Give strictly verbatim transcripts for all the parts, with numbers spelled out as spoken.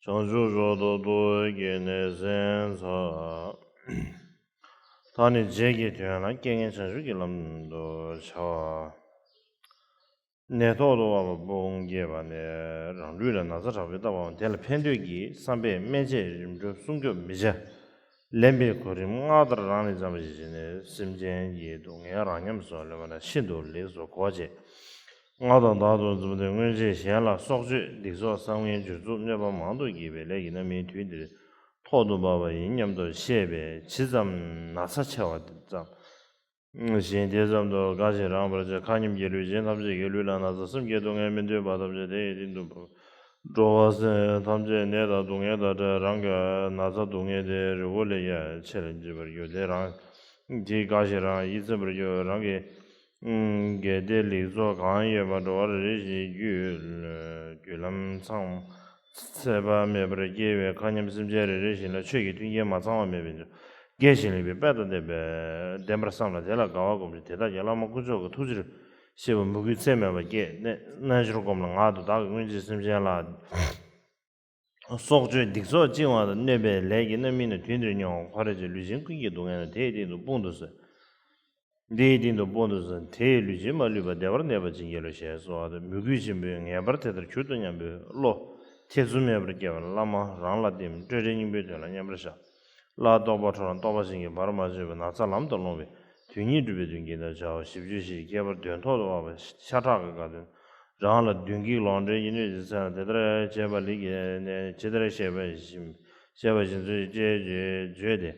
བྱང་ཆུབ་མཆོག་ཏུ་ཐུགས་བསྐྱེད་ནས་གསན་ཚར། ད་ནི་རྗེས་ཀྱི་དོན་ལ་རྐྱེན་ངན་བྱང་ཆུབ་ཀྱི་ལམ་དུ་བྱ་བ། ནད་ཐོག་ཏུ་དབབ་པ་དཔུང་བསྐྱེད་པ་ནས་རང་ལུས་ལ་ན་ཚ་དྲག་པོས་བཏབ་པའམ་དེ་ལ་ཕན་འདོད་ཀྱི་བསམ་པས་སྨན་དཔྱད་རིམ་གྲོ་སྲུང་སྐྱོབ་མི་བྱ། ལེན་པའི་གོ་རིམ་སྔར་ལྟར་རང་ལས་བརྩམས་པ་ཞིག་བྱས་ནས་སེམས་ཅན་གྱི་སྡུག་བསྔལ་རང་ཉམས་སུ་ལེན་པ་ན་ཤིན་ཏུ་ལེགས་སོ། གོ་བྱེད། སྔར་དང་བདག་ཏུ་འཛིན་པ་དེ་སྔོན་ཆད་གཞན་ལ་སྲོག་གཅོད་སྡིག་སོགས་བསགས་མཁན་སྦྱོར་ཚུགས་གནོད་པ་མང་དུ་བགྱིས་པའི་ལས་ཀྱིས་རྣམ་སྨིན་དུས་འདིར་ཐོག་ཏུ་བབས་པ་ཡིན་སྙམ་དུ་ཤེས་པས་ཇི་ཙམ་ན་ཚ་ཆེ་བ་ཙམ། ཞིང་དེ་ཙམ་དུ་དགའ་ཞིང་རངས་པར་བྱ། མཁའ་མཉམ་གྱི་ལུས་ཅན་ཐམས་ཅད་ཀྱི་ལུས་ལ་ན་ཚ་སེམས་ཀྱི་སྡུག་བསྔལ་མི་འདོད་པ་ཐམས་ཅད་དེ་ཡི་སྟེང་དུ་འབབ། འགྲོ་བ་སེམས་ཐམས་ཅད་ནད་དང་སྡུག་བསྔལ་དང་བྲལ། རང་གི་ན་ཚ་སྡུག་བསྔལ་དེ་རི་བོ་ལས་ཀྱང་ཆེར་འཇིགས་པར་འགྱུར་ཏེ། རང་གིས་དགའ་ཞིང་རངས་ཡིད་ཚིམ་པར་འགྱུར། རང་གི་དགེ་སྡིག་ལེགས་ཚོགས་གང་ཡོད་པ་འགྲོ་བ་རེ་རེ་བཞིན་རྒྱུ་རྒྱུ་ལམ་ཚང་ཚད་པ་མེད་པར་སྐྱེ་བའི་མཁའ་མཉམ་སེམས་ཅན་རེ་རེ་བཞིན་ལ་ཆོས་ཀྱི་མཐུན་རྐྱེན་མ་ཚང་བ་མེད་པའི་དགེ་ཞིང་ལེགས་པའི་དཔལ་དང་ལྡན་པའི་ལྡན་པར་བསམ་ལ་དེ་ལ་དགའ་བ་སྒོམ་ཞིང་དེ་དག་གི་བླ་མ་དཀོན་མཆོག་གི་ཐུགས་རྗེར་གཤེ་བ་མོས་གུས་ཚད་མེད་པ་བསྐྱེད་ནས་རྣལ་འབྱོར་སྒོམ་ལ་ང་དང་བདག་གི་སྔོན་ཆད་སེམས་ཅན་ལ་སྲོག་གཅོད་སྡིག་སོགས་བཅིང་བ་དང་གནོད་པའི་ལས་ཀྱིས་རྣམ་སྨིན་ན་དུས་འདིར་མྱོང་བ་ཁོ་རེ་ཅིག་ལུས་ཅན་ཀུན་གྱི་སྡུག་བསྔལ་ན་དེའི་སྟེང་དུ་དཔུང་དུ་གསོལ། འདིའི་སྟེང་དུ་སྤོ་འདུག་ཟེར། དེ་ཡི་ལུས་ཅན་མ་ལུས་པ་བདེ་བར་གནས་པར་བྱིན་གྱིས་རློབས་ཞེས་གསོལ་བ་དང་མོས་གུས་ཆེན་པོས་ངེས་པར་དེ་ལྟར་གྱུར་ཏོ་སྙམ་པའི་བློ་ཐེ་ཚོམ་མེད་པར་བསྐྱེད་པ་ལ་བླ་མ་རང་ལ་བརྟེན་སྤྲོས་བྲལ་སྙིང་པོའི་དོན་ལ་མཉམ་པར་བཞག་སླར་རྟོག་པ་འཕྲོ་བརླག་རྟོག་པ་བྱིན་གྱིས་བར་མ་ཆོད་པའི་ན་ཚ་ལམ་དུ་སློང་བའི་དོན་གཉིས་སྒྲུབ་པའི་མདུན་རྐྱེན་དང་བྱ་བ་བཞི་བཅུ་ཞེས་བསྐལ་པར་དོན་ཐོག་ཏུ་དབབ་པ་ཤ་ཁྲག་གི་དགའ་སྟོན་རང་ལ་མདུན་བསྐྱེད་ལོངས་སྤྲོད་ཀྱི་སྣོད་ཅིག་ཚེ་ན་དེ་ལྟར་བྱས་པ་ལེགས་ཀྱི་ནས་ཇི་ལྟར་བཤད་པ་བཞིན་བཤད་པ་བཞིན་ཚུལ་བཅས་བརྗོད་བརྗོད་དེ།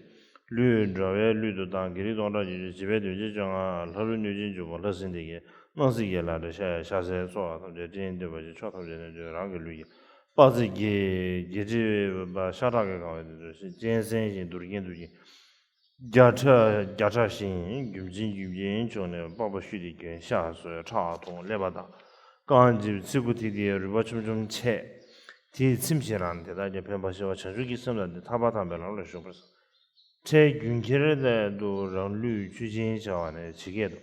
ལུས་འགྲོ་བའི་གླུད་དུ་བཏང་། རྒྱལ་རིགས་སྟོང་ཕྲག་བརྒྱད་ཅུ་བྱེ་བའི་དོན་བྱེད་བཅོ་ལྔ་ལྷ་ཀླུ་གནོད་སྦྱིན་འཇོམས་པ་ལྷ་སྲིན་སྡེ་བརྒྱད་སྣང་སྲིད་ཀྱི་ལྷ་འདྲེ་ཤ་ཡ་ཤ་ཟའི་ཚོགས་ཐམས་ཅད་སྤྲིན་འདོད་པ་ཅན་ཕྱོགས་ཐམས་ཅད་ནས་འདུས་རང་གི་ལུས་ཀྱི་དཔག་ཚད་བརྒྱད་བརྒྱད་ཁྲི་པ་ཤ་ཁྲག་གིས་གང་བའི་དུས་སུ་གཅན་གཟན་བཞིན་འདུར་གྱིན་འདུར་གྱིན། རྒྱ་ཁྲ་རྒྱ་ཁྲ་བཞིན་རྒྱུ་མཚན་རྒྱུ་མཚན་བྱུང་ནས་པགས་པ་བཤུས་ཏེ་གྱོན་ཤ་ཟོས་ཁྲག་འཐུང་ཀླད་པ་དང་རྐང་རྗེས་ཚིག་གུ་ཐིག་ཐིག་རུས་པ་ཆུམ་ཆུམ་ཆད། དེས་ཚིམ་ཞིང་རང་དེ་དག་ཀྱང་ཕན་པ་ཞི་བ་བྱང་ཆུབ་ཀྱི་སེམས་དང་ནི་ཐར་པ་དམ་པའི་ལམ་ལ་ཞུགས་པར་ཕྲལ་རྒྱུན་ཁྱེར་དུ་རང་ལུས་མཆོད་སྦྱིན་བྱ་བ་ནས་ཇི་སྐད་དུ།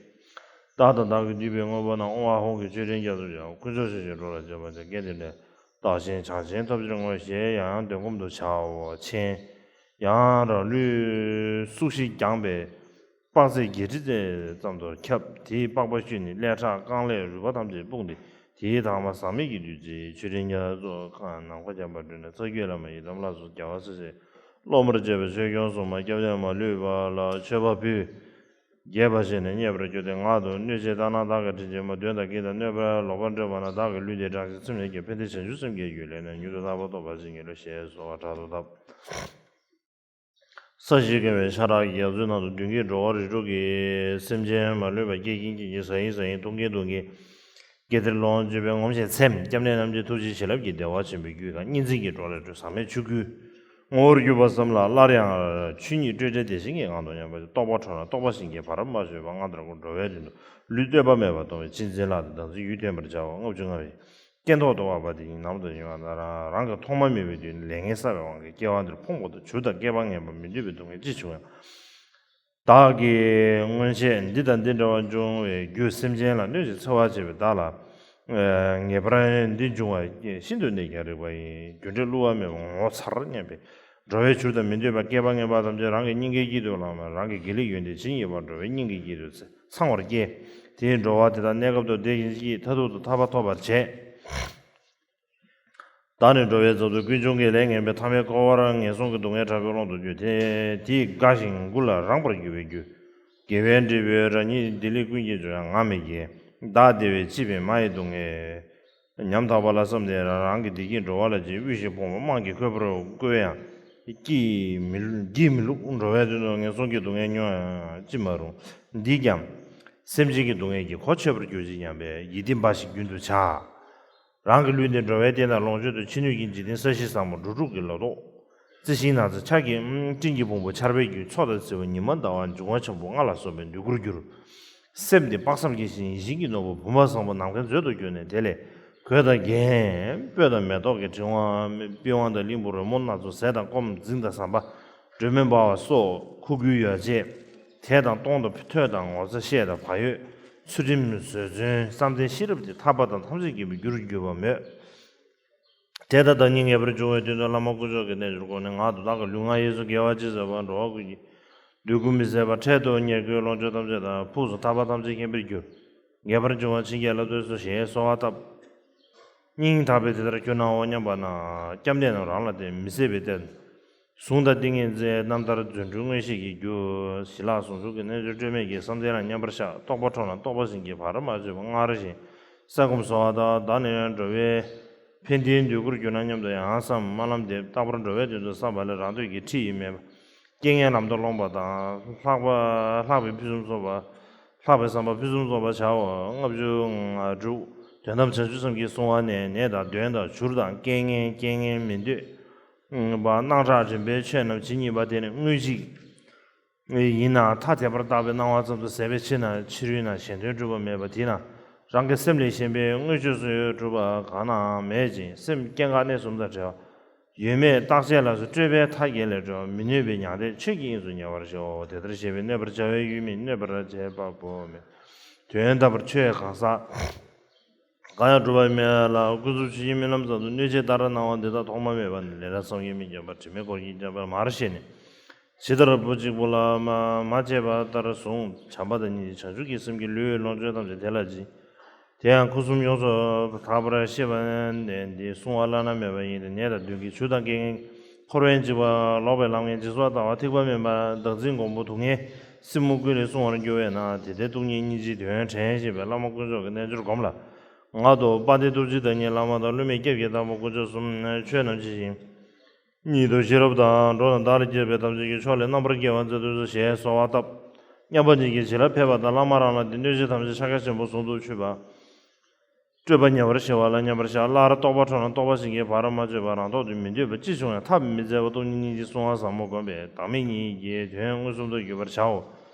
བདག་དང་བདག་གིས་བསྡུས་པའི་དངོས་པོ་རྣམས་ཨོཾ་ཨཱཿཧཱུྃ་གི་མཆོད་སྤྲིན་རྒྱ་མཚོ་ཆེ་བ་དཀོན་མཆོག་སྲས་ཀྱི་འགྲོ་ལ་བྱེད་པ་དེ་སྐད་དེ་ལས། བདག་གཞན་བྱང་ཆེན་ཐོབ་ཕྱིར་བསྔོ་ཞེས་ཡང་ཡང་འདོན་སྒོམ་དུ་བྱའོ། མཆན། ཡང་རང་ལུས་སུག་ཤི་བརྒྱངས་པས་དཔག་ཚད་བརྒྱད་ཁྲི་ཙམ་དུ་ཁྱབ། དེའི་པགས་པ་བཤུས་ནས་ཀླད་ཁྲག་རྐང་ཀླད་རུས་པ་ཐམས་ཅད་སྤུངས་ཏེ་དེའི་དྭངས་མ་ཟག་མེད་ཀྱི་བདུད་རྩིས་མཆོད་སྤྲིན་རྒྱ་མཚོ་ཁ་ནམ་མཁའ་འཁྱམས་པ་བསྒྲུབས་ནས་རྩ་བརྒྱུད་བླ་མ་ཡི་དམ་ལ་སོགས་རྒྱལ་བ་སྲས་བཅས་སློབ་མར་བཅས་པའི་ཆོས་སྐྱོང་སྲུང་མ་སྐྱབས་གནས་མ་ལུས་པ་ལ་མཆོད་པ་ཕུལ། དགྱེས་པ་བཞེས་ནས་མཉེས་པར་གྱུར་ཏེ་ངག་ཏུ་གནོད་བྱེད་ལྟར་སྣང་བདག་གི་དྲིན་ཅན་མ་གདོན་དང་བགེགས་དང་གནོད་པ་ལོག་པར་འདྲེན་པ་ན་བདག་གི་ལུས་འདི་སྦྲང་ཞིང་ཚིམ་ནས་ཀྱང་ཕན་བདེ་བྱང་ཆུབ་སེམས་ཀྱི་རྒྱུ་ལས་ནས་མྱུར་དུ་ཐར་པ་ཐོབ་པར་བྱིན་གྱིས་རློབས་ཞེས་གསོལ་བ་དྲག་ཏུ་བཏབ། ས་གཞི་བརྒལ་བའི་ཤ་ཁྲག་གི་རྒྱ་མཚོའི་ནང་དུ་མདུན་བསྐྱེད་འགྲོ་བ་རིགས་དྲུག་གི་སེམས་ཅན་མ་ལུས་པ་སྐྱེ་གིན་སྐྱེ་གིན་ཟ་གིན་ཟ་གིན་འཐུང་གིན་འཐུང་གིན། དགེ་འདིར་ལོངས་སྤྱོད་པའི་ངོམས་ཤིང་ཚིམ། སྐྱབས་གནས་རྣམས་ཀྱི་ཐུགས་རྗེའི་བྱིན་རླབས་ཀྱིས་བདེ་བ་ཆེན་པོའི་རྒྱུད་ཁམས་གཉིས་འཛིན་གྱི་འགྲོ་ལས་གྲོལ་ཟག་མེད་ཆོས་སྐུའི་ངོ་བོར་གྱུར་པ་བསམ་ལ་སླར་ཡང་ཆོས་ཉིད་སྤྲོས་བྲལ་བདེ་ཆེན་གྱི་ངང་དུ་མཉམ་པར་རྟོག་པ་འཕྲོ་བརླག་རྟོག་པ་བྱིང་རྐྱེན་བར་མ་ཆོད་པ་སྔར་ལྟར་འགྲོ་བའི་དོན་དུ་ལུས་བསྟོད་པ་མེད་པར་གཏོང་བའི་གཅེས་འཛིན་ལ་དང་བདག་འཛིན་ཡུལ་བསྟན་པར་བྱའོ། ལྔ་བཅུ་ང་བའི་རྐྱེན་ཐོག་ཏུ་དབབ་པ་དེ་ཉིད་ནམ་དུ་ཡིན་པ་ན་རང་རང་གི་ཐོག་མ་མེད་པའི་དུས་ནས་ལས་ངན་བསགས་པའི་དབང་གིས་སྐྱེ་བ་འདིར་ཕོངས་པ་དང་བྱུར་དང་བསྐལ་པ་ངན་པ་མི་འདོད་པའི་སྡུག་བསྔལ་ཅི་བྱུང་ཡང་། བདག་གིས་སྔོན་ཆད་འདི་དང་འདི་འདྲ་བ་འབྱུང་བའི་རྒྱུ་སེམས་ཅན་ལ་གནོད་ཅིང་འཚེ་བ་བྱེད་པའི་བདག་ལ། ངེས་པར་འདི་འབྱུང་བ་ཤིན་ཏུ་ནས་ཀྱང་རིགས་པ་ཡིན། རྒྱུ་འབྲས་བསླུ་བ་མེད་པར་ངོ་མཚར་སྙམ་པའི། འགྲོ་བའི་བྱུར་དང་མི་འདོད་པ་བསྐལ་པ་ངན་པ་ཐམས་ཅད་རང་གི་སྙིང་གའི་དཀྱིལ་དུ་བླངས་ནས་རང་གི་དགེ་ལེགས་ཡོན་ཏན་ཇི་སྙེད་པ་འགྲོ་བའི་སྙིང་གི་དཀྱིལ་དུ་ཚང་བར་བསྐྱེད། དེས་འགྲོ་བ་དེ་དག་གནས་སྐབས་དང་བདེ་ཞིང་སྐྱིད་མཐར་ཐུག་ཏུ་ཐར་པ་ཐོབ་པར་བྱེད། བདག་ནི་འགྲོ་བའི་ཚབ་ཏུ་ཀུན་འབྱུང་གི་ལས་ངན་པའི་ཐ་མལ་འཁོར་བར་ངན་སོང་གི་སྡུག་བསྔལ་དྲག་པོའི་ཀློང་དུ་གྱུར་ཏེ། དེས་དགའ་ཞིང་མགུ་ལ་རངས་པར་གྱུར་པའི་རྒྱུ། དགེ་བའི་འབྲས་བུའི་རང་ཉིད་བདེ་ལེགས་ཀུན་གྱི་འབྱུང་ཡང་ང་མི་དགེ། བདག་བདེ་བས་ཕྱིས་པའི་མ་ཡི་སྡུག་བསྔལ་ཉམ་ཐག་པ་ལ་བསམས་ཏེ་རང་རང་གི་བདེ་སྐྱིད་འགྲོ་བ་ལ་བྱིན་དབུལ་ཞིང་ཕོངས་པ་དམངས་ཀྱིས་ཁོལ་པོར་བཀོལ་ཡང་སྐྱིད་མི་སྐྱིད་མི་ལུག་འགྲོ་བའི་དོན་དུ་ངན་སོང་གི་སྡུག་བསྔལ་མྱོང་ཡང་ཅི་མ་རུང་། འདིས་ཀྱང་སེམས་ཅན་གྱི་སྡུག་བསྔལ་གྱིས་གོ་ཆོད་པར་གྱུར་ཅིག་སྙམ་པའི་ཡིད་བརྟན་འབའ་ཞིག་རྒྱུན་དུ་བྱ། རང་གི་ལུས་འདི་འགྲོ་བའི་རྟེན་དང་ལོངས་སྤྱོད་དུ་ཕྱི་སྣོད་ཀྱི་འཇིག་རྟེན་ས་གཞི་ཟབ་མོ་འབྲུ་དྲུག་གི་ལོ་ཏོག་རྩི་ཤིང་ནགས་ཚལ་ཆར་གྱི་སྤྲིན་གྱི་ཕུང་པོ་ཆར་པའི་རྒྱུན་མཚོ་དང་བྱེ་བ་ཉི་མ་ཟླ་བ་འབྱུང་བ་ཆེན་པོ་ལྔ་ལ་སོགས་པའི་འདོད་དགུར་གྱུར། སེམས་འདི་དཔག་བསམ་སྐྱེ་ཞིང་ཡིད་བཞིན་གྱི་ནོར་བུ་བུམ་པ་བཟང་པོ་ནམ་མཁའི་མཛོད་དུ་གྱུར་ནས་དེ་ལས་གོས་དང་རྒྱན་སྤོས་དང་མེ་ཏོག་གི་ཕྲེང་བ་པི་ཝང་དང་གླིང་བུ་རོལ་མོ་སྣ་ཚོགས་ཟས་དང་སྐོམ་རྫིང་དང་ཟམ་པ་སྒྲོན་མེ་འབར་བ་སོགས་མཁོ་དགུའི་ཡོ་བྱད་དད་དང་གཏོང་དང་ཐོས་དང་ངོ་ཚ་ཤེས་དང་བག་ཡོད་ཚུལ་ཁྲིམས་བཟོད་བརྩོན་བསམ་གཏན་ཤེས་རབ་ཀྱི་ཐར་པ་དང་ཐམས་ཅད་མཁྱེན་པའི་རྒྱུར་གྱུར་པ་མོད། དེ་ལྟར་བདག་ཉིད་ངེས་པར་འབྱུང་བའི་དོན་དུ་བླ་མ་དཀོན་མཆོག་གི་རྣལ་འབྱོར་སྒོ་ནས། ང་དང་བདག་གི་ལུས་ངག་ཡིད་གསུམ་དགེ་བ་ཅི་བསགས་པ། འགྲོ་བ་ཀུན་གྱི་འདོད་དགུ་མི་ཟད་པ། འཕྲལ་དུ་ཉེར་མཁོའི་ལོངས་སྤྱོད་ཐམས་ཅད་དང་། ཕུགས་སུ་ཐར་པ་ཐམས་ཅད་མཁྱེན་པར་འགྱུར། ངེས་པར་འབྱུང་བ་བྱིན་གྱིས་བརླབ་ཏུ་གསོལ། ཞེས་གསོལ་བ་བཏབ། སྙིང་ཐག་པས་དེ་ལྟར་གྱུར་ནའོ་སྙམ་པ་ན། སྐྱབས་གནས་རྣམས་རང་ལ་བརྟེན། མི་ཟད་པའི་གཏེར། གཟུངས་དང་ཏིང་ངེ་འཛིན་རྣམ་ཐར་རྫུ་འཕྲུལ་མངོན་ཤེས་ཀྱི་རྒྱུ། ཞི་ལྷག་ཟུང་འཇུག་གི་རྣལ་འབྱོར་སྤྲོས་མེད་ཀྱི་བསམ་གཏན་ལ་མཉམ་པར་བཞག། རྟོག་པ་འཕྲོག་ན་རྟོག་པ་བྱིན་གྱིས་བར་མ་ཆོད་པ། སྔར་བཞིན་ས་སྒོམ་གསོལ་བ་བཏབ། བདག་ནི་འགྲོ་བའི་ཕན་བདེའི་འདོད་དགུར་གྱུར་ན་སྙམ་དུ་ཡང་བསམ་སྨོན་ལམ་འདེབས། རྟག་པར་འགྲོ་བའི་དོན་དུ་བསམ་པ་ལས། རང་འདོད་ཀྱི་ཁྲིད་ཡིན་མེད་པ། རྐྱེན་ངན་ལམ་དུ་སློང་བ་དང་། ལྷག་པ་ལྷག་པའི་ཕུན་སུམ་ཚོགས་པ། ལྷག་པའི་བསམ་པ་ཕུན་སུམ་ཚོགས་པར་བྱའོ། ལྔ་བཅུ་ང་དྲུག་དོན་དམ་བྱང་ཆུབ་སེམས་ཀྱིས་བཟུང་བ་ནས། ནད་དང་གདོན་དང་བྱུར་དང་རྐྱེན་ངན། རྐྱེན་ངན་མི་འདོད་པ། སྣང་གྲགས་རིམ་པས་ཆོས་རྣམས་ཇི་སྙེད་པ། དེ་ནི་དངོས་གཞི་ཡིན་ན་ཐ་དད་པར་བཏགས་པའི་སྣང་བ་ཙམ་དུ་ཟད་པའི་ཕྱིར་ན། ཕྱི་རོལ་ན་གཞན་དོན་སྒྲུབ་པ་མེད་པ། དེས་ན་རང་གི་སེམས་ལས་གཞན་པའི་དངོས་སྤྱོད་སུ་གྲུབ་པ་གང་ནའང་མེད་ཅིང་། སེམས་སྐྱེ་འགག་གནས་གསུམ་དང་བྲལ་བ། ཡོད་མེད་རྟག་ཆད་ལ་སོགས་སྤྲོས་པའི་མཐའ་རྒྱས་ལས་གྲོལ། མི་གནོད་པའི་མྱང་འདས་ཆོས་ཀྱི་དབྱིངས་སུ་ཉེ་བར་ཞོག། དེ་ལྟར་ཤེས་པས་གནོད་པར་བྱ་བའི་ཡུལ་མིན། གནོད་པར་བྱེད་པ་པོ་མེད། དོན་དམ་པར་ཆོས་གང་ཟག་གང་ཡང་སྒྲུབ་པ་མེད་ལ། ཀུན་རྫོབ་ཆོས་ཀྱི་རྨི་ལམ་ཙམ་དུ་གནོད་བྱེད་ལྟར་སྣང་བ་འདི་དག་ཐོག་མ་མེད་པ་ནས། ལས་རབ་བསམ་གྱིས་མི་ཁྱབ་པ། དྲི་མེད་འཁོར་གྱིས་ཁྱབ་པ་མར་ཤེས་ནས། ཇི་ལྟར་བུ་གཅིག་པུ་ལ་མ་མ་བྱས་པ་ལྟར་བཟུང་། བྱམས་པ་དང་སྙིང་རྗེ་བྱང་ཆུབ་ཀྱི་སེམས་ཀྱིས། ལུས་ལོངས་སྤྱོད་ཐམས་ཅད་དེ་ལ་སྦྱིན། དེ་ཡང་ཁུ་གསུམ་ཡོངས་སུ་དག་པར་ཤེས་པ་ནས། འདི་བསྲུང་བ་བླ་ན་མེད་པ་ཡིན་ཏེ། ནད་དང་གདོན་བགེགས་བྱུར་དང་རྐྱེན་ངན། འཁོར་བའི་འཇིགས་པ་ལོག་པའི་ལམ་ངན། འཇིགས་ཚོགས་ལྟ་བ་ཐེག་པ་དམན་པ། བདག་འཛིན་འགོང་པོ་དུག་ལྔའི་སྲིན་མོ་ཀུན་ལས་བསྲུང་བར་འགྱུར་བས་ན། དེ་ལྟའི་སྟོང་ཉིད་སྙིང་རྗེའི་དོན་དྲན་ཞེས་པའི་བླ་མ་དཀོན་མཆོག་གི་རྣལ་འབྱོར་སྒོམ་ལ། ངག་ཏུ་དཔལ་ལྡན་སྟོབས་བཅུའི་བདག་ཉིད་བླ་མ་དང་། བསླུ་མེད་སྐྱབས་ཀྱི་བདག་པོ་དཀོན་མཆོག་གསུམ། ཆོས་རྣམས་ཇི་བཞིན་ཉིད་དུ་ཤེས་རབ་དང་། འགྲོ་དང་བདག་ལ་སྐྱེས་པའི་ཐམས་ཅད་ཀྱི། ཕྱོགས་ལས་རྣམ་པར་རྒྱལ་བར་མཛད་དུ་གསོལ། ཞེས་གསོལ་བ་བཏབ། མཉམ་པ་ཉིད་ཀྱི་བྱིན་རླབས་ཕེབས་པ་དང་། བླ་མ་རང་ལ་བརྟེན། གནོད་བྱེད་ཐམས་ཅད་ཕྱག་རྒྱ་ཆེན་པོ་ཟུང་དུ་ཆུད་པ། སྤྲོས་པ་ཉེ་བར་ཞི་བ་ལ་མཉམ་པར་བཞག། སླར་རྟོག་པ་འཕྲོག་ན་རྟོག་པ་བྱིན་གྱིས་བར་མ་ཆོད་པ། རང་ཐོག་ཏུ་མི་འདོད་པ་ཅི་བྱུང་ཡང་། ཐབས་མི་འཚལ་བ་སྟོང་ཉིད་སྙིང་རྗེ་བསྲུང་བ་ཟབ་མོ་བསྒོམས་པས། བདག་མེད་གཉིས་ཀྱི་དོན་མངོན་སུམ་དུ་གྱུར་པར་བྱའོ།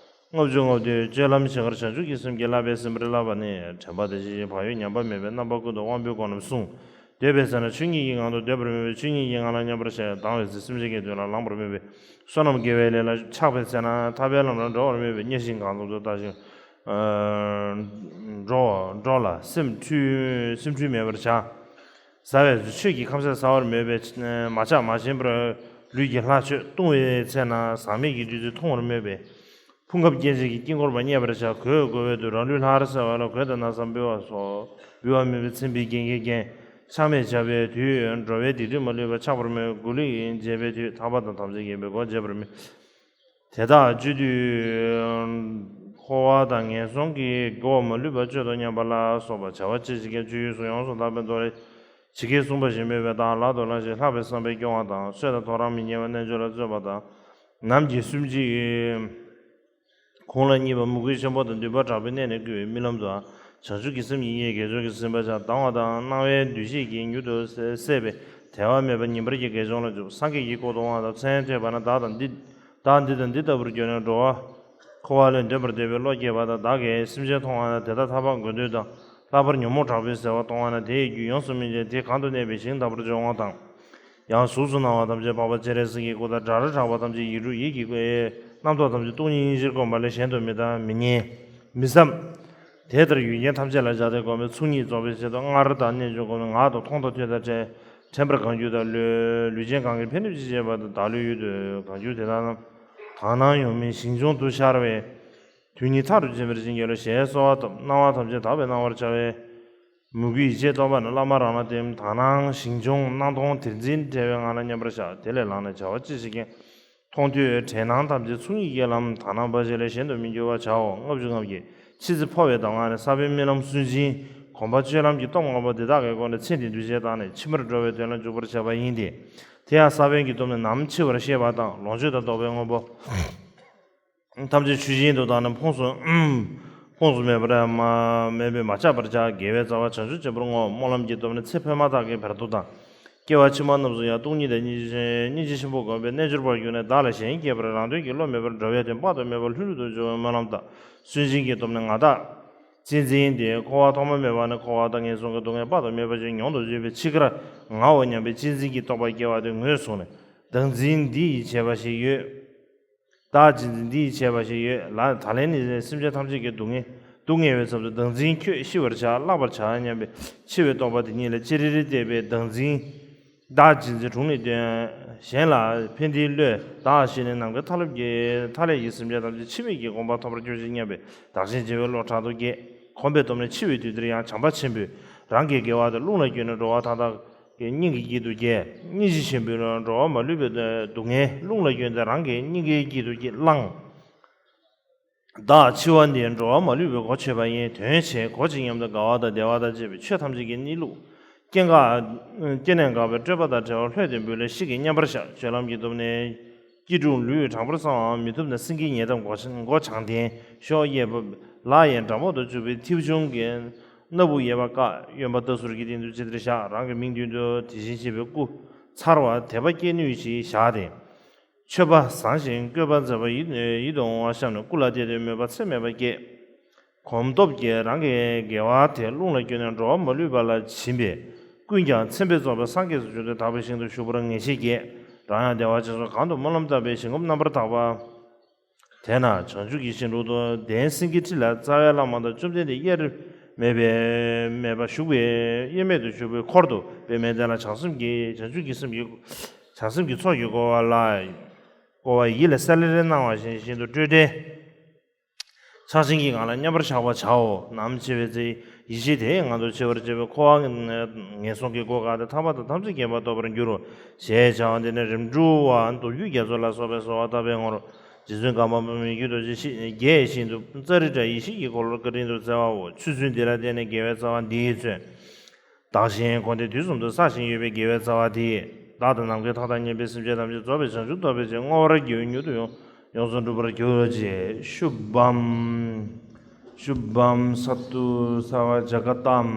ལྔ་བཅུ་ལྔ་བདོའི་སྤྱོད་ལམ་ཞིང་ཁར་བྱང་ཆུབ་ཀྱི་སེམས་ཀྱིས་བསླབ་པའི་སེམས་པར་བསླབ་པ་ནི། དྲན་པ་དང་ཞི་བྱེད་བག་ཡོད་ཉམས་པ་མེད་པས། རྣམ་པ་ཀུན་ཏུ་དབང་པོའི་སྒོ་རྣམས་བསྲུང་། འདོད་པའི་ཚེ་ན་ཆོས་ཉིད་ཀྱི་ངང་དུ་སྡོད་པར་མོས་པས། ཆོས་ཉིད་ཀྱི་ངང་ལ་མཉམ་པར་བཞག། སྡང་བའི་ཚེ་སེམས་ཅན་གྱི་དོན་ལ་ལངས་པར་མོས་པས། བསོད་ནམས་དགེ་བའི་ལས་ལ་ཆགས་པའི་ཚེ་ན་ཐར་པའི་ལམ་ལ་འགྲོ་བར་མོས་པས། གཉའ་ཤིང་གང་འཛོམས་སུ་བལྟ་ཞིང་འགྲོ་འགྲོ་ལ་སེམས་འཁྲུལ་སེམས་འཁྲུལ་མེད་པར་བྱ། ཟ་བའི་ཚེ་ཆོས་ཀྱི་ཁམས་གསུམ་ཟ་བར་མོས་པས། མ་ཆགས་མ་ཞེན་པར་ལུས་ཀྱི་ལྷ་མཆོད། ལྟུང་བའི་ཚེ་ན་ཟག་མེད་ཀྱི་བདུད་རྩི་འཐུང་བར་མོས་པས། ཕུང་ཁམས་སྐྱེ་མཆེད་ཀྱི་དཀྱིལ་འཁོར་པ་མཉེས་པར་བྱ། གོས་བགོ་བའི་དུས་རང་ལུས་ལྷར་གསལ་བ་ལ། གོས་དང་ན་བཟའ་འབུལ་བ་སོགས་འབུལ་བར་མོས་པས། ཚིམ་པའི་རྒྱན་གྱིས་བརྒྱན། ཆགས་མེད་བྱ་བའི་དུས་འགྲོ་བའི་སྡིག་སྒྲིབ་མ་ལུས་པ་ཆགས་པར་མོས། གུ་ལུས་འགྱེད་པའི་དུས་ཐར་པ་དང་ཐམས་ཅད་མཁྱེན་པའི་སྒོ་འབྱེད་པར་མོས། དེ་དག་སྤྱོད་དུས་འཁོར་བ་དང་ངན་སོང་གི་སྒོ་མ་ལུས་པ་གཅོད་དོ་སྙམ་པ་ལ་སོགས་པ་བྱ་བ་ཅི་བྱེད་ཀྱང་སྤྱོད་ཡུལ་སུ་ཡོངས་སུ་དག་པའི་མདོ་ལས། ཇི་སྐད་གསུངས་པ་བཞིན་མོས་པས་དང་ལག་ཏུ་བླངས་ཤིང་ལྷག་པའི་བསམ་པས་སྐྱོང་བ་དང་། སྲོད་དང་ཐོ་རངས་མི་ཉལ་བར་རྣལ་འབྱོར་ལ་བརྩོན་པ་དང་། ནམ་གྱི་སུམ་ཅུའི་གུང་ལ་གཉིད་པ་མོས་གུས་ཆེན་པོ་དང་འདུན་པ་དྲག་པོས་གནས་ནས་བསྐུལ་བའི་རྨི་ལམ་དུའང་བྱང་ཆུབ་ཀྱི་སེམས་ཉིད་ཀྱི་དགེ་སྦྱོར་གྱིས་ཟིན་པར་བྱ། སྡང་བ་དང་སྣང་བའི་འདུ་ཤེས་ཀྱིས་མྱུར་དུ་སེལ་བས་དལ་བ་མེད་པར་ཉིན་པར་གྱི་དགེ་སྦྱོར་ལ་འཇུག། སངས་རྒྱས་ཀྱི་སྐུ་མཐོང་བ་དང་། མཚན་ཐོས་པ་ན་བདག་དང་འདི་བདག་འདི་དང་འདི་ལྟ་བུར་གྱུར་ནས་འགྲོ་བ་འཁོར་བ་ལས་འདོན་པར་འདོད་པའི་བློ་སྐྱེས་པ་དང་། བདག་གིས་སེམས་ཅན་མཐོང་བ་ན་དེ་དག་ཐར་པ་དགོས་འདོད་དང་། ལྷག་པར་ཉོན་མོངས་དྲག་པོས་གཟིར་བ་མཐོང་བ་ན་དེ་ཡི་རྒྱུ་ཡོངས་སུ་སྨིན་ཅིང་། དེ་གང་དུ་གནས་པའི་ཞིང་དག་པར་འབྱུང་བ་དང་། ཡང་གཟུགས་སུ་སྣང་བ་ཐམས་ཅད་འཕགས་པ་སྤྱན་རས་གཟིགས་ཀྱི་སྐུ་དང་། འདྲ་ར་གྲགས་པ་ཐམས་ཅད་ཡིག་དྲུག་ཡིད་ཀྱི་སྐུ། རྣམ་རྟོག་ཐམས་ཅད་སྟོང་ཉིད་སྙིང་རྗེར་བསྒོམས་པ་ལས་གཞན་དུ་མི་ལྟ་མི་ཉན་མི་བསམ། དེ་ལྟར་ཡུལ་ཅན་ཐམས་ཅད་ལ་བཞག་སྟེ་བསྒོམས་པས་མཚུངས་གཉིས་རྫོགས་པའི་ཕྱིར་དུ། སྔར་བདག་རྣལ་འབྱོར་སྒོམ་ནས་ངག་དང་མཐོང་དང་ཐོས་དང་དྲན། དྲན་པར་གང་འགྱུར་དང་ལུས་ལུས་ཅན་གང་གིས་ཕན་གནོད་ཅི་བྱེད་པ་དང་། བདག་ལུས་ཡུལ་དུ་གང་འགྱུར་དེ་དག་རྣམས། དག་སྣང་ཡོད་མིན་ཞིང་སྦྱོང་དུ་ཤར་བའི། དུས་ཉིད་མཐའ་རུ་འབྱིན་པར་བྱིན་གྱིས་རློབས། ཞེས་གསོལ་བ་བཏབ། སྣང་བ་ཐམས་ཅད་དག་པས་སྣང་བར་བྱ་བའི། མོས་གུས་ཡིད་ཆེས་རྟོགས་པ་ནི་བླ་མ་རང་ལ་བརྟེན། དག་སྣང་ཞིང་སྦྱོང་སྣང་སྟོང་དེར་འཛིན་བྲལ་བའི་ངང་ལ་མཉམ་པར་བཞག། དེ་ལས་ལངས་ནས་བྱ་བ་ཅི་བྱེད་ཀྱང་། མཐོང་ཐོས་དྲན་སྣང་ཐམས་ཅད་མཚུངས་ཉིད་ཀྱི་ལམ། དག་སྣང་འབའ་ཞིག་ལས་གཞན་དུ་མི་འགྱུར་བར་བྱའོ། ལྔ་བཅུ་ང་བརྒྱད། ཕྱི་ཚེ་འཕོ་བའི་གདམས་ངག་ནི་ས་བོན་རྨི་ལམ་སུན་འབྱིན་གོམས་པ་སྤྱོད་ལམ་གྱི་སྟོབས་ལྔ་པོ་འདི་དག་གི་སྒོ་ནས་ཚེ་འདིའི་འདུ་བྱེད་དག་ནི་ཕྱི་མར་འགྲོ་བའི་དོན་ལ་འཇུག་པར་བྱ་བ་ཡིན་ཏེ། དེ་ཡང་ས་བོན་གྱི་སྟོབས་ནི་ནམ་འཆི་བར་ཤེས་པ་དང་། ལོངས་སྤྱོད་དང་ལྡོག་པའི་དངོས་པོ། ཐམས་ཅད་ཆུ་བཞིན་དུ་དག་ནས་ཕོངས་སུ་ཕོངས་སུ་མེད་པར་མ་མེད་པས་མ་ཆག་པར་བྱ། དགེ་བའི་རྩ་བ་བྱང་ཆུབ་ཆེན་པོར་བསྔོ། སྨོན་ལམ་གྱི་སྟོབས་ནི་ཚེ་འཕོས་མ་ཐག་གི་བར་དོ་དང་། སྐྱེ་བ་ཕྱི་མ་རྣམས་སུ་ཡང་སྟོང་ཉིད་དང་སྙིང་རྗེ་སྙིང་རྗེ་ཆེན་པོ་བསྒོམས་པས་རྣལ་འབྱོར་པར་གྱུར་ནས། བདག་ལས་གཞན་སྐྱེས་པར་རང་དོན་གྱི་བློ་མེད་པར་འགྲོ་བའི་དོན་དཔག་ཏུ་མེད་པ་ལྷུན་གྲུབ་ཏུ་འབྱུང་བའི་སྨོན་ལམ་དང་། སུན་འབྱིན་གྱི་སྟོབས་ནི་ང་བདག་གཅེས་འཛིན་ཏེ། འཁོར་བ་ཐོག་མ་མེད་པ་ནས་འཁོར་བ་དང་ངན་སོང་གི་སྡུག་བསྔལ་དཔག་ཏུ་མེད་པ་ཅིག་མྱོང་དུ་བཅུག་པའི་འཆི་ཁར་ངའོ་སྙམ་པའི་གཅེས་འཛིན་གྱི་རྟོག་པ་སྐྱེ་བ་དེ་ངོས་བཟུང་ནས། བདག་འཛིན་འདི་ཡིས་བྱས་པ་ཞིག་ཡོད། བདག་གཅེས་འཛིན་འདི་ཡིས་བྱས་པ་ཞིག་ཡོད་ལ། ད་ལན་ནི་སེམས་ཅན་ཐམས་ཅད་ཀྱི་སྡུག་བསྔལ་སྡུག་བསྔལ་བའི་ཚབ་ཏུ་བདག་འཛིན་ཁྱོད་ཤི་བར་བྱ། བརླག་པར་བྱ་སྙམ་པའི་འཆི་བའི་རྟོག་པ་དེ་ཉིད་ལ་ཅི་རིགས་རིགས་བལྟས་པས་བདག་འཛིན་ བདག་རྗེས་འཛིན་དྲུང་ནས་བཏོན། གཞན་ལ་ཕན་བདེའི་བློས། བདག་གཞན་ནི་ནམ་མཁའི་མཐའ་རླབས་ཀྱི། མཐའ་ཀླས་ཀྱི་སེམས་ཅན་ཐམས་ཅད་འཆི་མེད་ཀྱི་དགོངས་པ་ཐོབ་པར་གྱུར་ཅིག་སྙམ་པའི་བདག་གཞན་བརྗེ་བའི་བློ་དྲག་ཏུ་སྐྱེས། གོམས་པའི་སྟོབས་ནི་འཆི་བའི་དུས་འདིར་ཡང་བྱམས་པ་ཆེན་པོས་རང་གི་དགེ་བ་དེ་རླུང་ལ་བསྐྱོན་ནས་འགྲོ་བ་མཐའ་དག་གི་སྙིང་གི་དཀྱིལ་དུ་སྐྱེས། སྙིང་རྗེ་ཆེན་པོས་འགྲོ་བ་མ་ལུས་པའི་སྡུག་བསྔལ་རླུང་ལ་བསྐྱོན་ཏེ་རང་གི་སྙིང་གའི་དཀྱིལ་དུ་བླངས། བདག་འཆི་བ་འདི་འགྲོ་བ་མ་ལུས་པའི་སྒོ་ཕྱེ་བ་ཡིན། དོན་བྱེད་གོ་ཅིག་སྙམ་དུ་དགའ་བ་དང་བདེ་བ་དང་བཅས་པའི་ཆོས་ཐམས་ཅད་ཀྱི་གནས་ལུགས། སྐྱེ་འགག་སྐྱེ་གནས་འགག་པའི་སྤྲོས་པ་དང་བྲལ་བ་ལྷོད་དེ་འབུལ་ལ་གཤིས་ཀྱི་མཉམ་པར་བཞག་སྤྱོད་ལམ་གྱི་སྟོབས་ནི། སྐྱིལ་ཀྲུང་ལུས་དྲང་པོར་བསྲང་བའམ་མི་ཐུབ་ན་སེང་གེའི་ཉལ་ཐབས་སྒོ་སྒོ་བྱང་ལྡན་གཤོག་གཡས་པ་ལག་གཡས་འགྲམ་པ་དང་བཅུག་པའི་མཐེའུ་ཆུང་གི་སྣ་བུག་གཡས་པ་བཀག་གཡོན་པ་ལྟ་ཟུར་གྱི་སྟེང་དུ་ཅི་ལྟར་བཞག་རང་གི་མིག་མདུན་དུ་དེ་བཞིན་གཤེགས་པའི་སྐུ་འཚར་བ་དད་པ་སྐྱེ་ནུས་ཤིག་བཞག་སྟེ། མཆོད་པ་བཟང་ཞིང་བཀོད་པ་མཛེས་པ་ཡིད་ཡིད་དུ་འོང་བ་བཤམས་ནས་སྐུ་ལ་བལྟས་ཏེ་མོས་པ་ཚད་མེད་པ་སྐྱེས། གོམས་སྟོབས་ཀྱིས་རང་གི་དགེ་བ་དེ་རླུང་ལ་བསྐྱོན་ནས་འགྲོ་བ་མ་ལུས་པ་ལ་བྱིན་པས། ཀུན་ཀྱང་མཚན་དཔེས་རྫོགས་པའི་སངས་རྒྱས་སུ་གྱུར་ཏེ་དག་པའི་ཞིང་དུ་ཞུགས་པར་ངེས་ཤེས་སྐྱེས། རང་ཡང་བདེ་བ་ཅན་སོགས་གང་དུ་སྨོན་ལམ་བཏབ་པའི་ཞིང་ཁམས་རྣམ་པར་དག་པ། དེ་ན་བྱང་ཆུབ་ཀྱི་ཞིང་དྲུག་ཏུ་གདན་སེང་གེའི་ཁྲི་ལ་རྩ་བའི་བླ་མ་དང་བཅོམ་ལྡན་འདས་དབྱེར་མེད་པའི་མེད་པ་བཞུགས་པའི་དབྱེར་མེད་དུ་བཞུགས་པའི་འཁོར་དུ་པདྨའི་གདན་ལ་བྱང་སེམས་ཀྱི་བྱང་ཆུབ་ཀྱི་སེམས་ཀྱི་བྱང་སེམས་ཀྱི་ཚོགས་ཀྱིས་བསྐོར་བ་ལ། བསྐོར་བ་ཡིད་ལ་གསལ་ལེར་སྣང་བ་བཞིན་ཤིན་ཏུ་སྤྲོས་བྲལ། ཕྱག་ཆེན་གྱི་ངང་ལ་མཉམ་པར་བཞག་པར་བྱའོ། ནམ་འཆི་བའི་ཚེ་ཡེ་ཤེས་དེའི་ངང་དུ་འཆི་བར་བྱེད་པའི་འཁོར་བ་ངན་སོང་གི་སྒོ་བཀག་སྟེ་ཐར་པ་དང་ཐམས་ཅད་མཁྱེན་པ་ཐོབ་པར་འགྱུར་རོ། ཞེས་བྱ་བ་འདི་ནི་རིམ་གྲོ་བ་མདོ་རྒྱུད་རྒྱ་མཚོ་ལ་སོགས་པས་གསོལ་བ་བཏབ་པའི་ངོར། རྗེ་བཙུན་ཀརྨ་པ་མི་བསྐྱོད་རྡོ་རྗེ་ཞེས་བརྒྱད་བཞིན་དུ་ཙཱ་རི་ཏྲ་ཡེ་ཤེས་ཀྱི་འཁོར་ལོར་བཀའ་དྲིན་དུ་སྩལ་བའོ། ཆུ་ཚོད་འདི་ལ་བརྟེན་ནས་དགེ་བའི་རྩ་བ་འདིས་མཚོན། བདག་གཞན་འཁོར་འདས་དུས་གསུམ་དུ་བསགས་ཤིང་ཡོད་པའི་དགེ་བའི་རྩ་བ་དེས། བདག་དང་ནམ་མཁའི་མཐའ་དང་མཉམ་པའི་སེམས་ཅན་ཐམས་ཅད་རྫོགས་པའི་བྱང་ཆུབ་ཐོབ་པའི་ཕྱིར་བསྔོ་བར་བགྱིའོ། མྱུར་དུ་ཡོང་ཡོངས་སུ་འགྲུབ་པར་གྱུར་ཅིག་ཤུ་བྷམ། ཤུ་བྷམ་སཏུ་སརྦ་ཇ་ག་ཏམ།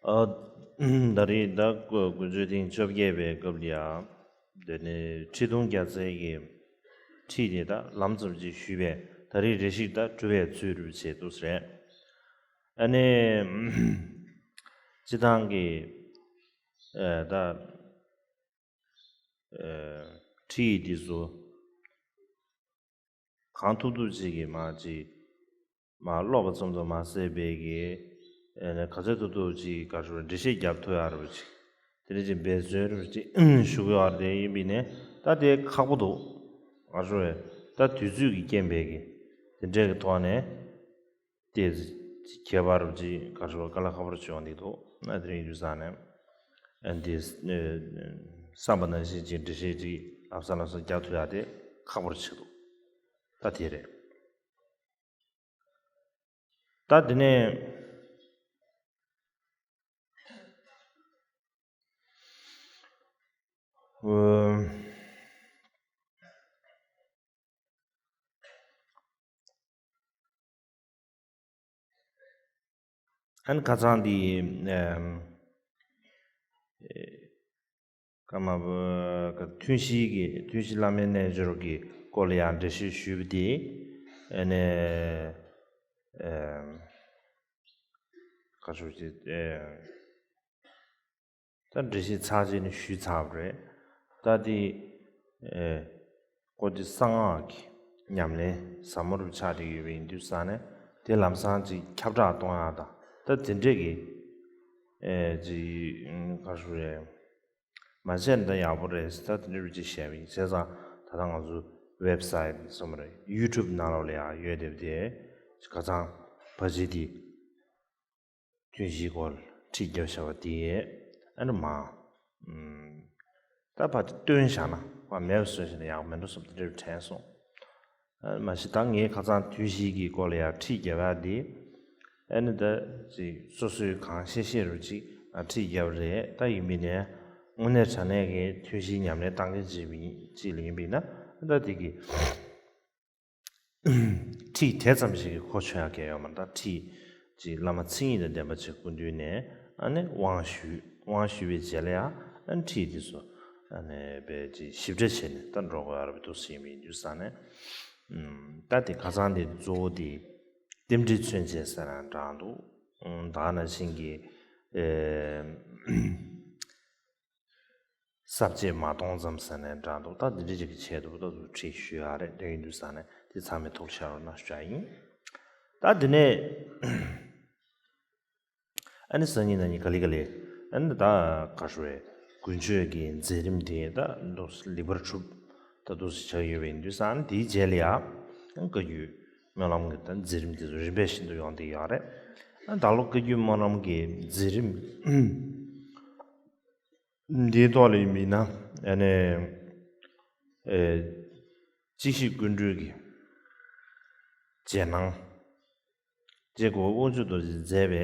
ཨ། ད་རེས་ད་དགུ་བཅུ་ཐེངས་བཅོ་བརྒྱད་པའི་སྐབས་ལ་ཡ། དེ་ནས་ཁྲི་སྟོང་བརྒྱ་རྩའི་གི་ཁྲིད་དེ་ད་ལམ་ཙམ་ཅིག་ཞུས་པས། ད་རེས་རེ་ཞིག་ད་གྲུབ་པའི་ཚུལ་རུ་བྱས་འདུག་ཟེར། ཨ་ནི། སྤྱི་བཏང་གི་ཨ་ད་ཨ་ཁྲིད་འདི་ཚོ་གང་ཐུབ་ཐུབ་ཅིག་གིས་མ་ཅིག་མ་ཀློག་པ་ཙམ་དུ་མ་ཟད་པའི་གི་ཨ་ནི་ག་ཚོད་ཐུབ་ཐུབ་ཅིག་ག་ཚོད་འགྲེལ་བཤད་རྒྱབ་ཐུབ་ཡག་རུ་ཅིག་དེ་འདྲ་ཅིག་འབད་བརྩོན་རུ་ཅིག་ཞུ་དགོས་ཡག་རེད། ཡིན་པས་ནས་ད་དེ་ཁག་པོ་འདུག་ང་ཚོ་ད་དུས་ཚོད་ཀྱི་རྐྱེན་པས་གི་དེ་འདྲའི་གི་ཐོག་ནས། དེ་ཁྱད་པར་ཅིག་ག་རེ་ཞུ་དཀའ་ལས་ཁག་པོ་བྱུང་འདུག་ཨ་དེ་རིང་དུས་སང་ནས་ཨ་འདི་བསམ་པ་ནང་བཞིན་ཅིག་འགྲེལ་བཤད་ཅིག་ལྷབ་ས་ལྷབ་ས་རྒྱག་ཐུབ་ཡག་དེ་ཁག་པོ་ཆགས་འདུག་ད་དེ་རེད། ད་དེ་ནས་ཨ། ཨ་ནི་ཁ་སང་འདི་ཨམ་ཀརྨ་པ་ཐུན་བཞིའི་གི་ཐུན་བཞི་བླ་མའི་རྣལ་འབྱོར་གྱི་སྐོར་ལ་ཡང་འགྲེལ་བཤད་ཞུས་པ་དེ་ཨ་ནི་ཨམ་ག་ཞུ་ཅི་ཨམ། ད་འགྲེལ་བཤད་ཚར་རྗེས་ནས་ཞུས་ཚར་བ་རེད། ད་དེ་ཨེ་ཀོ་ཅི་གསང་སྔགས་ཀྱི་ཉམས་ལེན་ཟབ་མོ་རུ་ཆགས་བསྡད་ཡོད་པ་ཡིན་དུས་ཙང་ནས་དེ་ལམ་སང་ཅིག་ཁྱབ་བསྒྲགས་གཏོང་ཡག་དང་ད་དེ་འདྲས་ཀྱི་ཨེ་ཅིག་ག་རེ་ཞུ་རེད། མ་བྱས་ན་ད་ཡག་པོ་རེད་ཟེར་ད་དེ་འདྲས་རུ་ཅིག་བཤད་པ་ཡིན། བྱས་ཙང་ད་ལྟ་ང་ཚོ་ཝེབ་སའིཊ་སོ་མ་རེད། ཡུ་ཊུབ་ནང་ལོགས་ལ་ཡང་ཡོད་བསྡད་པ་དེ་ཁ་སང་ཕལ་ཆེར་དེ། ཐུན་བཞིའི་སྐོར་ཁྲིད་རྒྱབ་བཞག་པ་དེ་ཨ་ནི་མ། ཨུམ། ད་ཕར་བཏོན་བཞག་ན་ཕར་མེད་པ་བཟོས་བཞག་ན་ཡག་མེད་འགྲོ་བསམ་དེ་འདྲ་དྲན་སོང་། ཨ་ནི་མ་གཞི་ད་ངས་ཁ་སང་ཐུན་བཞིའི་གི་སྐོར་ལ་ཡང་ཁྲིད་རྒྱབ་ཡག་དེ་ཨ་ནི་ད་ཅིག་སོ་སོའི་གང་ཤེས་ཤེས་རུ་ཅིག་ཨ་ཁྲིད་རྒྱབ་རེད། ད་ཡིན་པས་ནས་དངོས་གནས་དྲང་གནས་ཀྱི་ཐུན་བཞིའི་ཉམས་ལེན་བཏང་མཁན་ཅིག་ཡིན་ཅིག་ལ་ཡིན་པས་ན་ད་དེ་གི་ཁྲིད་དེ་ཙམ་ཞིག་གིས་གོ་ཆོད་ཡག་གི་ཡོད་མ་རེད། ད་ཁྲིད་ཅིག་བླ་མ་མཚན་ཉིད་དང་ལྡན་པ་ཅིག་སྐུ་མདུན་ནས་ཨ་ནི་དབང་ཞུས། དབང་ཞུས་པའི་རྗེས་ལ་ཡང་ཨ་ནི་ཁྲིད་དེ་ཚོ་ཨ་ནི་དཔེ་ཅིག་ཞིབ་ཕྲ་བྱས་ནས་ད་འགྲོ་དགོས་ཡག་རེད་འདུག་ཟེར་མི་འདུག་ས་ནས། ད་དེ་ཁ་སང་དེ་གཙོ་བོ་དེ་རྟེན་འབྲེལ་མཚོན་བྱེད་ཟེར་ན་འདྲ་འདུག་ད་ག་ནང་བཞིན་གྱི་ཨེ། ས་བཅད་མ་སྟོང་ཙམ་ཟེར་ནས་འདྲ་འདུག་ད་འདི་འདྲ་ཅིག་གི་ཆེད་དུ་ད་དུ་ཁྲིད་ཞུ་ཡག་རེད། དེ་ཡིན་དུས་ས་ནས་དེ་ཚང་མས་ཐུགས་ལ་བཞག་རོགས་གནང་ཞུ་ཡག་ཡིན། ད་དེ་ནས་ཨ་ནི་སང་ཉིན་གནངས་ཉིན་ག་ལེ་ག་ལེ་ ཨ་ནི་ད་ག་ཞུ་བའི་དཀོན་མཆོག་གི་མཛད་རིམ་དེ་ད་འདུག་ལེགས་པར་གྲུབ་ད་འདུག་ཆགས་ཡོད་པའི་དུས་ཙང་དེའི་རྗེས་ལ་ཡ་བཀའ་བརྒྱུད་སྨོན་ལམ་གྱི་ད་མཛད་རིམ་དེ་ཚོ་རིམ་པས་བཞིན་དུ་ཡོང་བསྡད་ཡོད་རེད། ཨ་ད་ལོ་བཀའ་བརྒྱུད་སྨོན་ལམ་གྱི་མཛད་རིམ་འདིའི་ཐོག་ལ་ཡིན་པ་ཡིན་ན་ཨ་ནི་ཨེ་སྤྱི་ཞིག་ཀུན་གྲོལ་གྱི་རྗེས་གནང་། རྗེ་གོ་དབང་ཕྱུག་རྡོ་རྗེས་མཛད་པའི་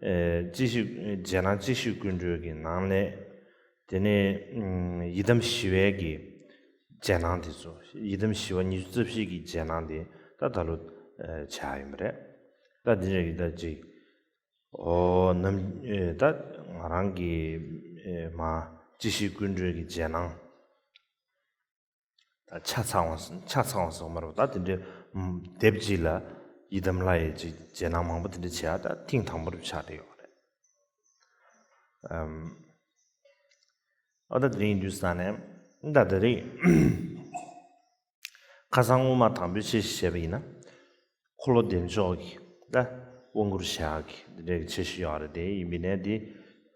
ཨེ་སྤྱི་ཞིག་རྗེས་གནང་སྤྱི་ཞིག་ཀུན་གྲོལ་གྱི་ནང་ནས། དེ་ནས་ཡི་དམ་ཞི་བའི་གི་རྗེས་གནང་དེ་ཚོ། ཡི་དམ་ཞི་བ་ཉི་ཤུ་རྩ་བཞི་གི་རྗེས་གནང་དེ་ད་ད་ལོ་ཆགས་ཡིན་པ་རེད། ད་འདི་འདྲ་གི་ད་ཅིག་ཨོ་ནམ་ཨེ་ད་ང་རང་གི་ཨེ་མ་སྤྱི་ཞིག་ཀུན་གྲོལ་གྱི་རྗེས་གནང་ད་ཆ་ཚང་བ་ཆ་ཚང་བ་སོགས་མ་རེད་པ། ད་དེ་འདྲའི་ཨམ་དེབ་གཅིག་ལ་ཡི་དམ་ལྷ་ཡི་ཅིག་རྗེས་གནང་མང་པོ་དེ་འདྲ་བྱས་ད་ཐེངས་དང་པོ་རུ་ཆགས་བསྡད་ཡོད་རེད། ཨམ་ཨ་ད་དེ་རིང་ཡིན་དུས་ས་ནས་ད་དེ་རིང་ཁ་སང་དབུ་མ་དང་པོའི་ཆེད་ཞུ་བྱས་པ་ཡིན་ན། འཁོར་ལོ་བདེ་མཆོག་གི་ད་དབང་བསྐུར་བྱ་གི་འདི་འདྲའི་ཆེད་ཞུ་ཡག་རེད། དེ་ཡིན་པའི་ནས་འདི་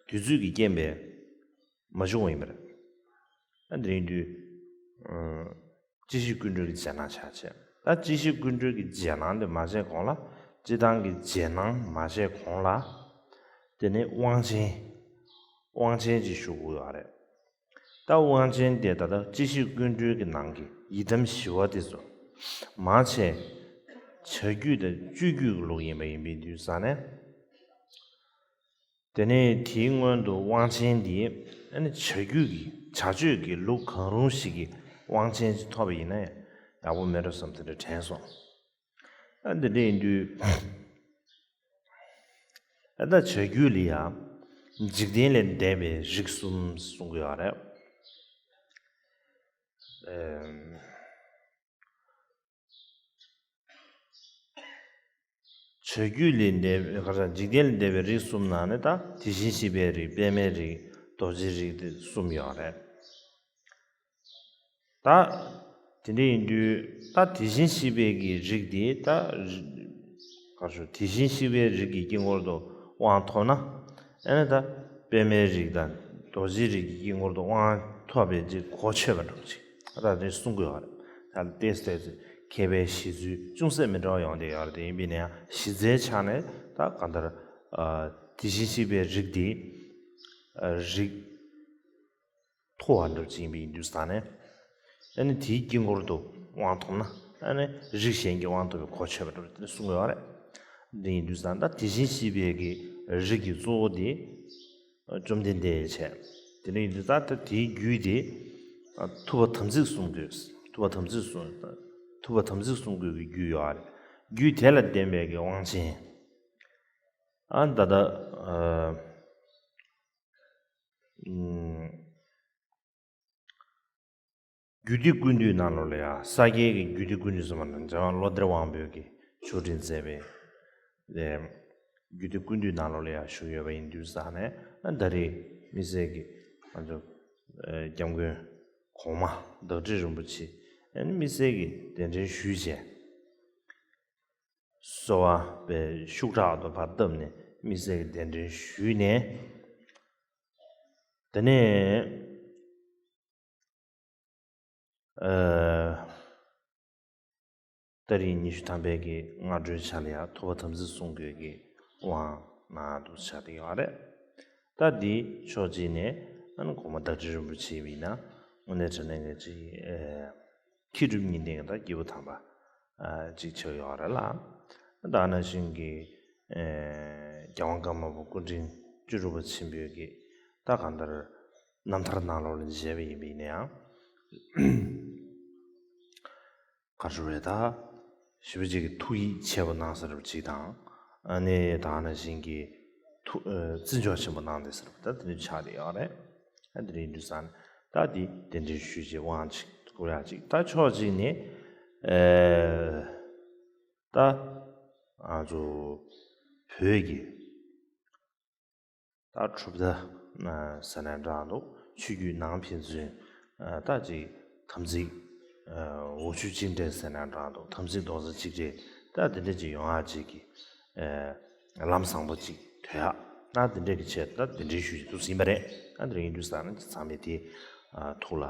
དུས་ཚོད་ཀྱི་རྐྱེན་པས་མ་བྱུང་བ་ཡིན་པ་རེད། ཨ་འདི་རིང་དུས་སྤྱི་ཞིག་ཀུན་གྲོལ་གྱི་རྗེས་གནང་ཆགས་བྱས། ད་སྤྱི་ཞིག་ཀུན་གྲོལ་གྱི་རྗེས་གནང་དེ་མ་བྱས་གོང་ལ་སྤྱི་བཏང་གི་རྗེས་གནང་མ་བྱས་གོང་ལ་དེ་ནས་དབང་ཆེན་དབང་ཆེན་ཅིག་ཞུ་དགོས་ཡོད་རེད། ད་དབང་ཆེན་དེ་ད་ལྟ་སྤྱི་ཞིག་ཀུན་གྲོལ་གྱི་ནང་གི་ཡི་དམ་ཞི་བ་དེ་ཚོ་མ་བྱས་བྱ་རྒྱུད་དང་སྤྱོད་རྒྱུད་ཀྱི་ལུགས་ཡིན་པ་ཡིན་པའི་དུས་ཙང་ནས། དེ་ནས་དེའི་སྔོན་དུ་དབང་ཆེན་འདི་ཨ་ནི་བྱ་རྒྱུད་ཀྱི་བྱ་སྤྱོད་ཀྱི་ལུགས་གང་རུང་ཞིག་གི་དབང་ཆེན་ཅིག་ཐོབ་པ་ཡིན་ན་ཡང་ཡག་པོ་མེད་འགྲོ་བསམ་དེ་འདྲ་དྲན་སོང་། ཨ་འདི་འདྲ་ཡིན་དུས་ཨ་ད་བྱ་རྒྱུད་ལ་ཡང་འཇིག་རྟེན་ལས་འདས་པའི་རིགས་གསུམ་གསུང་གི་ཡོད་རེད། ཨེམ། བྱ་རྒྱུད་ལས་འདས་པའི་ག་རེ་འཇིག་རྟེན་ལས་འདས་པའི་རིགས་གསུམ་ནང་ནས་ད་དེ་བཞིན་གཤེགས་པའི་རིགས་པདྨའི་རིགས་རྡོ་རྗེའི་རིགས་དེ་གསུམ་ཡོད་རེད། ད་དེ་འདྲ་ཡིན་དུས་ད་དེ་བཞིན་གཤེགས་པའི་གི་རིགས་དེ་ད་ག་རེ་ཞུ་དེ་བཞིན་གཤེགས་པའི་རིགས་ཀྱི་དཀྱིལ་འཁོར་དུ་དབང་ཐོབ་ན། ཨ་ནི་ད་པདྨའི་རིགས་དང་རྡོ་རྗེའི་རིགས་ཀྱི་དཀྱིལ་འཁོར་དུ་དབང་ཐོབ་པའི་ཅིག་གོ་ཆོད་པ་འདྲ་པོ་ཅིག་ད་དེ་གསུང་གི་ཡོད་རེད། ད་ཏེས་ཏེས་མཁས་པའི་བཞེད་ཚུལ་ཅུང་ཟད་མི་འདྲ་བ་ཡོང་བསྡད་ཡོད་རེད། དེ་ཡིན་པས་ན་ཡང་གཞི་རྩའི་ཆ་ནས་ད་གང་ལྟར་ཨ་དེ་བཞིན་གཤེགས་པའི་རིགས་དེ་ཨ་རིགས་མཐོ་བ་འདྲ་པོ་ཅིག་ཡིན་པ་ཡིན་དུས་ཙང་ནས། ཨ་ནི་དེའི་དཀྱིལ་འཁོར་དུ་དབང་ཐོབ་ན་ཨ་ནི་རིགས་གཞན་གྱི་དབང་ཐོབ་པའི་གོ་ཆོད་པ་འདྲ་པོ་དེ་གསུང་གི་ཡོད་རེད། འདི་ཡིན་དུས་ཙང་ད་དེ་བཞིན་གཤེགས་པའི་གི་རིགས་ཀྱི་གཙོ་བོ་དེ་བཅོམ་ལྡན་འདས་བྱས། དེ་འདྲ་ཡིན་དུས་ད་ལྟ་དེའི་རྒྱུད་དེ་ཐུབ་པ་དམ་ཚིག་གསུང་དགོས། ཐུབ་པ་དམ་ཚིག་གསུང་ཐུབ་པ་དམ་ཚིག་གསུང་དགོས་ཀྱི་རྒྱུད་ཡོད་རེད། རྒྱུད་དེ་ལ་ལྡན་པའི་གི་དབང་ཆེན། ཨ་ད་ལྟ་ཨ་ཨུམ། རྒྱུད་སྡེ་ཀུན་བཏུས་ནང་ལོགས་ལ་ཡང་ས་སྐྱའི་གི་རྒྱུད་སྡེ་ཀུན་བཏུས་ཟེར་བ་ན་འཇམ་དབྱངས་བློ་གཏེར་དབང་པོའི་གི་ཆོས་ཁྲིད་མཛད་པའི་ལས་རྒྱུད་སྡེ་ཀུན་བཏུས་ནང་ལོགས་ལ་ཡང་བཞུགས་ཡོད་པ་ཡིན་དུས་ཙང་ནས་ཨ་ད་རེས་དམིགས་བསལ་གྱི་ང་ཚོ་ཨ་སྐྱབས་མགོན་གོང་མ་བདག་ཁྲི་རིན་པོ་ཆེ་ཨ་ནི་དམིགས་བསལ་གྱི་གདན་འདྲེན་ཞུས་བྱས། གསོལ་བ་པའི་ཤུགས་དྲག་ཏུ་ཕར་བཏབ་ནས་དམིགས་བསལ་གྱི་གདན་འདྲེན་ཞུས་ནས། དེ་ནས་ཨ་ཏ་རིག་ཉི་ཤུ་ཐམ་པའི་གི་སྔ་དྲོའི་ཆ་ལ་ཡང་ཐུབ་པ་དམ་ཚིག་གསུང་དགོས་ཀྱི་དབང་གནང་འདུག་བྱ་དེ་ཡོད་རེད། ད་འདི་ཕྱོགས་གཅིག་ནས་ཨ་ནི་གོང་མ་བདག་ཁྲི་རིན་པོ་ཆེ་ཡིན་ན་དངོས་གནས་དྲང་གནས་ཀྱི་ཅིག་ཨ་མཁས་གྲུབ་གཉིས་ལྡན་གྱི་ད་སྐྱེས་བུ་དམ་པ་ཨ་ཅིག་ཆགས་ཡོད་རེད་ལ། ད་ནང་བཞིན་གྱི་ཨ་རྒྱལ་དབང་ཀརྨ་པ་སྐུ་ཕྲེང་བཅུ་དྲུག་པ་ཆེན་པོའི་གི་ད་གང་ལྟར་རྣམ་ཐར་ནང་ལོགས་ལ་མཇལ་བ་ཡིན་པ་ཡིན་ན་ཡང་ག་རེ་རེད། ད་ཞེ་པོ་ཅིག་གི་ཐུགས་ཡིད་ཆེས་པོ་གནང་ས་རབ་ཅིག་དང་། ཨ་ནི་ད་ནང་བཞིན་གྱི་ཐུགས་ཨ་བརྩི་འཇོག་ཆེན་པོ་གནང་བསྡད་ས་རབ་ད་དེ་འདྲ་ཆགས་བསྡད་ཡོད་རེད། ཨ་དེ་འདྲ་ཡིན་དུས་ཙང་ད་འདི་གདན་འདྲེན་ཞུས་བྱས་དབང་ཅིག་བསྐུར་ཡག་ཅིག་ད་ཕྱོགས་གཅིག་ནས་ཨ་ད་ང་ཚོ་བོད་ཀྱི་ད་གྲུབ་མཐའ་ཟེར་ནའང་འདྲ་འདུག་ཆོས་བརྒྱུད་ནང་ཕན་ཚུན་ད་ཅིག་དམ་ཚིག་འོ་ཆུ་གཅིག་འདྲེས་ཟེར་ནའང་འདྲ་འདུག་དམ་ཚིག་རྡོག་རྩ་གཅིག་སྒྲིལ་ད་དེ་འདྲ་ཅིག་ཡོང་ཡག་ཅིག་གི་ལམ་བཟང་པོ་ཅིག་ཐོན་ཡག་ ན་དེ་འདྲས་ཀྱི་ཆེད་དུ་དེ་འདྲའི་ཞུ་ཞུ་འདུག་ཟིན་པ་རེད། ཨ་དེ་རིང་དུས་ས་ནི་ཚང་མས་དེ་ཐུགས་ལ་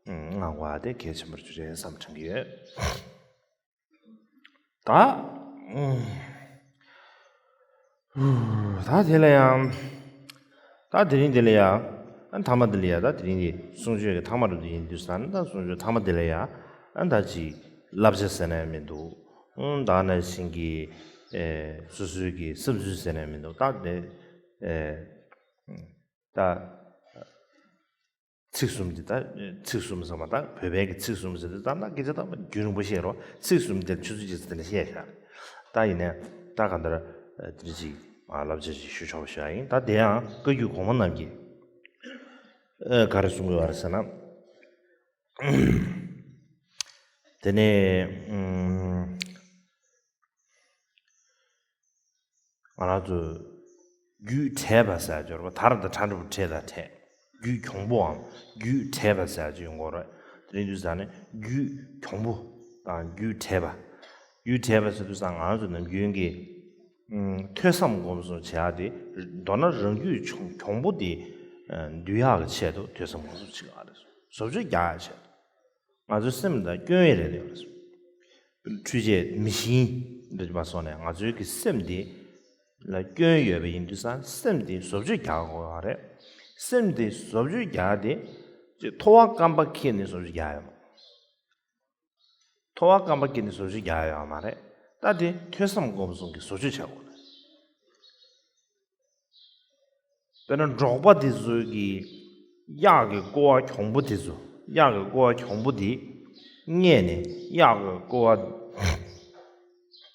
མངའ་དགོས་པ་དེ་གལ་ཆེན་པོ་ཅིག་རེད་བསམ་དྲན་གྱི་ཡོད། ད་ད་དེ་ལ་ཡང་ད་དེ་རིང་དེ་ལ་ཡང་ཨ་ཐ་མ་དེ་ལ་ཡང་ད་དེ་རིང་གི་གསུང་ཆོས་ཀྱི་ཐ་མ་རུ་དེ་ཡིན་དུས་ས་ནི་ད་གསུང་ཆོས་ཐ་མ་དེ་ལ་ཡང་ཨ་ད་ཅིག་བསླབ་བྱ་ཟེར་ན་ཡང་མི་འདུག་ཨུ་ད་ནང་བཞིན་གྱི་ཨེ་སོ་སོའི་གི་བསམ་ཚུལ་ཟེར་ན་ཡང་མི་འདུག་ད་དེ་ཨེ་ད། ཚིག་གསུམ་འདི་ད་ཚིག་གསུམ་ཟེར་མ་ད་བོད་པའི་གི་ཚིག་གསུམ་ཟེར་དུས་ད་ན་སྐད་ཆ་ད་རྒྱུན་རིང་པོ་བཤད་རོགས། ཚིག་གསུམ་འདིར་ཆུ་ཚོད་གཅིག་ཙམ་དེ་ནས་བཤད་བཞག་རེད། ད་ཡིན་ནའི་ད་གང་ལྟར་དེ་ཅིག་ལབ་བྱ་ཅིག་ཞུ་ཆོག་པ་ཞིག་ཡིན། ད་དེ་ཡང་བཀའ་བརྒྱུད་གོང་མ་རྣམས་ཀྱིས་ག་རེ་གསུང་གི་ཡོད་རེད་ཟེར་ན། དེ་ནས་ང་རང་ཚོ་རྒྱུད་བྲལ་བ་ཟེར་ཡ་ཅིག་ཡོད་རེད་པ། དར་དང་ཕྲ་འགྲེང་བུ་བྲལ་དང་བྲལ། རྒྱུད་གྱོང་པོའམ་རྒྱུད་བྲལ་བ་ཟེར་ཡ་ཅིག་ཡོང་གི་ཡོད་རེད། དེ་རིང་དུས་ས་ནས་རྒྱུད་གྱོང་པོ་དང་རྒྱུད་བྲལ་བ། རྒྱུད་བྲལ་བ་ཟེར་དུས་ས་ང་རང་ཚོ་ནམ་རྒྱུན་གྱི་ཐོས་བསམ་སྒོམ་གསུམ་བྱེད་ཡ་དེ་མདོར་ན་རང་རྒྱུད་གྱོང་གྱོང་པོ་དེ་འདུལ་ཡག་གི་ཆེད་དུ་ཐོས་བསམ་སྒོམ་གསུམ་བྱེད་ཀྱི་ཡོད་རེད། བཟོ་བཅོས་རྒྱག་ཡ་ཆེད་དུ། ང་ཚོའི་སེམས་ལ་སྐྱོན་ཡོད་རེད་ཡོད་རེད། འཕྲུལ་ཆས་མི་ཤིན་འདྲ་པ་སོགས་ནས་ང་ཚོའི་གི་སེམས་འདི་ལ་སྐྱོན་ཡོད་པ་ཡིན་དུས་ཙང་སེམས་འདི་བཟོ་བཅོས་རྒྱག་དགོས་པ་རེད། སེམས་འདི་བཟོ་བཅོས་རྒྱག་དེ་ཅིག་ཐོ་བ་སྐམ་པ་ཁྱེར་ནས་བཟོ་བཅོས་རྒྱག་ཡོད་མ། ཐོ་བ་སྐམ་པ་ཁྱེར་ནས་བཟོ་བཅོས་རྒྱག་ཡོད་མ་རེད། ད་དེ་ཐོས་བསམ་སྒོམ་གསུམ་གྱིས་བཟོ་བཅོས་བྱ་དགོས་རེད། དཔེར་ན་འབྲོག་པ་དེ་ཚོའི་གི་གཡག་གི་ཀོ་བ་གྱོང་པོ་དེ་ཚོ། གཡག་གི་ཀོ་བ་གྱོང་པོ་དེ་རྙེད་ནས་གཡག་གི་ཀོ་བ་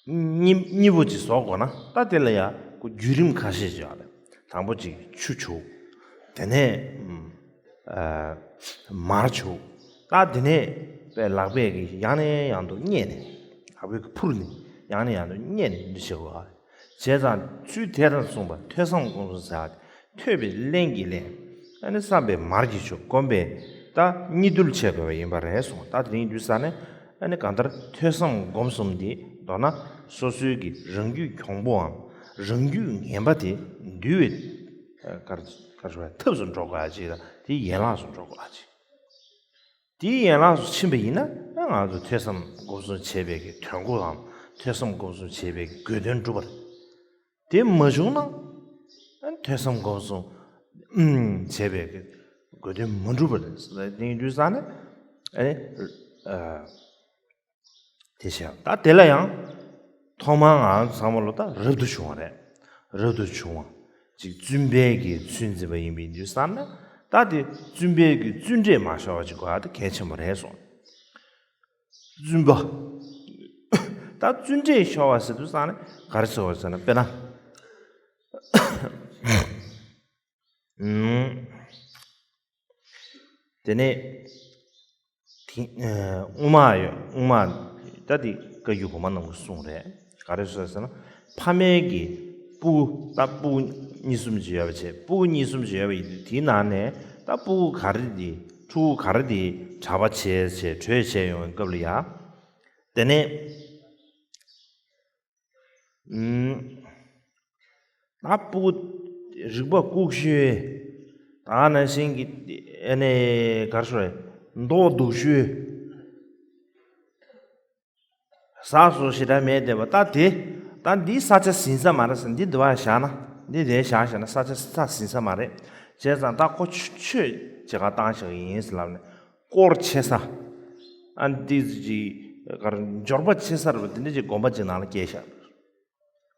གཉིས་གཉིས་པོ་ཅིག་བཟོ་དགོས་ན། ད་དེ་ལ་ཡ་ཁོ་བརྒྱུད་རིམ་ཁ་ཤས་ཅིག་ཡོད་རེད། དང་པོ་ཅིག་ཆུ་བྱུག་དེ་ནས་ཨ་མར་བྱུག་ད་དེ་ནས་པའི་ལག་པས་ཀྱི་ཡང་ནས་ཡང་དུ་བསྙལ་ནས། ལག་པས་ཀྱི་འཕུར་ནས་ཡང་ནས་ཡང་དུ་བསྙལ་ནས་འདི་བྱེད་དགོས། བྱས་ཙང་ཚུལ་དེ་དང་མཚུངས་པར་ཐོས་བསམ་སྒོམ་གསུམ་ཟེར་ཡ་ཐོས་པའི་རླན་གྱིས་བརླན། ཨ་ནི་བསམ་པས་མར་གྱིས་བྱུག་སྒོམ་པས་ད་གཉིས་འདུལ་བྱེད་དགོས་པ་ཡིན་པ་རེད་གསུངས། ད་དེ་རིང་དུས་ས་ནས་ཨ་ནི་གང་ལྟར་ཐོས་བསམ་སྒོམ་གསུམ་འདི་མདོར་ན་སོ་སོའི་གི་རང་རྒྱུད་གྱོང་པོའམ་རང་རྒྱུད་ངན་པ་དེ་འདུལ་བའི་གར་གར་ཞུ་བའི་ཐབས་སུ་འགྲོ་དགོས་ཡ་ཅིག་དང་དེའི་ཡན་ལག་སུ་འགྲོ་དགོས་ཡ་ཅིག་དེའི་ཡན་ལག་སུ་ཕྱིན་པ་ཡིན་ན་ང་ཚོ་ཐོས་བསམ་སྒོམ་གསུམ་བྱེད་པའི་གི་དོན་གོ་དང་ཐོས་བསམ་སྒོམ་གསུམ་བྱེད་པའི་གི་དགོས་དོན་འགྲུབ་པ་རེད། དེ་མ་བྱུང་ན་ཐོས་བསམ་སྒོམ་གསུམ་བྱེད་པའི་གི་དགོས་དོན་མ་འགྲུབ་པ་རེད། དེ་ཡིན་དུས་ཙང་ནས་ཨ་ནི་ཨ། དེ་བྱས་ད་དེ་ལ་ཡང་ཐོག་མར་ང་ཚང་མ་ལོ་ད་རབ་ཏུ་བྱུང་བ་རེད། རབ་ཏུ་བྱུང་བ་ཅིག་བཙུན་པའི་གི་ཚུལ་འཛིན་པ་ཡིན་པའི་དུས་བསམ་ན་ད་དེ་བཙུན་པའི་གི་བཙུན་འདྲེས་མ་ཤོར་བ་ཅིག་དགོས་ཡ་དེ་གལ་ཆེན་པོ་རེད་གསུངས། བཙུན་པ་ད་བཙུན་འདྲེས་ཤོར་བ་ཟེར་དུས་བསམ་ན་ག་རེ་ཟེར་བ་ཟེར་ན། དཔེར་ན། དེ་ནས་དེ་དབུ་མ་ཡོད། དབུ་མ་ད་དེ་བཀའ་བརྒྱུད་གོང་མ་རྣམས་ཀྱི་གསུང་རེད། ག་རེ་ཟེར་ཟེར་ན་ཕ་མའི་གི་སྤུ་གུ་ད་སྤུ་གུ་གཉིས་གསུམ་ཅིག་ཡོད་པ་བྱས། སྤུ་གུ་གཉིས་གསུམ་ཅིག་ཡོད་པ་ཡིན་དུས་དེའི་ནང་ནས་ད་སྤུ་གུ་ག་རེ་དེ་ཕྲུ་གུ་ག་རེ་དེ་གྲྭ་པ་བྱས་བྱས་གྲོས་བྱས་ཡོང་བའི་སྐབས་ལ་ཡ། དེ་ནས་ཨུམ། ད་སྤུ་གུ་རིག་པ་ལྐུགས་ཤོས། ད་ནང་བཞིན་གྱི་ཨ་ནི་ག་རེ་ཟེར། མདོག་སྡུག་ཤོས། ཟ་སོ་ཞེ་དྲག་མེད་བསྡད་པ་ད་དེ། ད་འདི་ས་ཆ་ཟིན་ས་མ་རེད་ཟེར། འདི་འདི་བ་བཞག་ན་འདི་དེ་བཞག་བཞག་ན་ས་ཆ་ས་ཟིན་ས་མ་རེད། བྱས་ཙང་ད་ཁོ་ཆོས་ཆོས་བྱེད་ག་བཏང་བཞག་ཡིན་ཟེར་ལབ་ནས། སྐོར་ཆེ་ས། ཨ་འདི་ཅིག་གར་འབྱོར་པ་ཆེ་ས་རེད་པ། དེ་འདྲ་ཅིག་དགོན་པ་ཅིག་ནང་ལ་སྐྱེས་ཤག་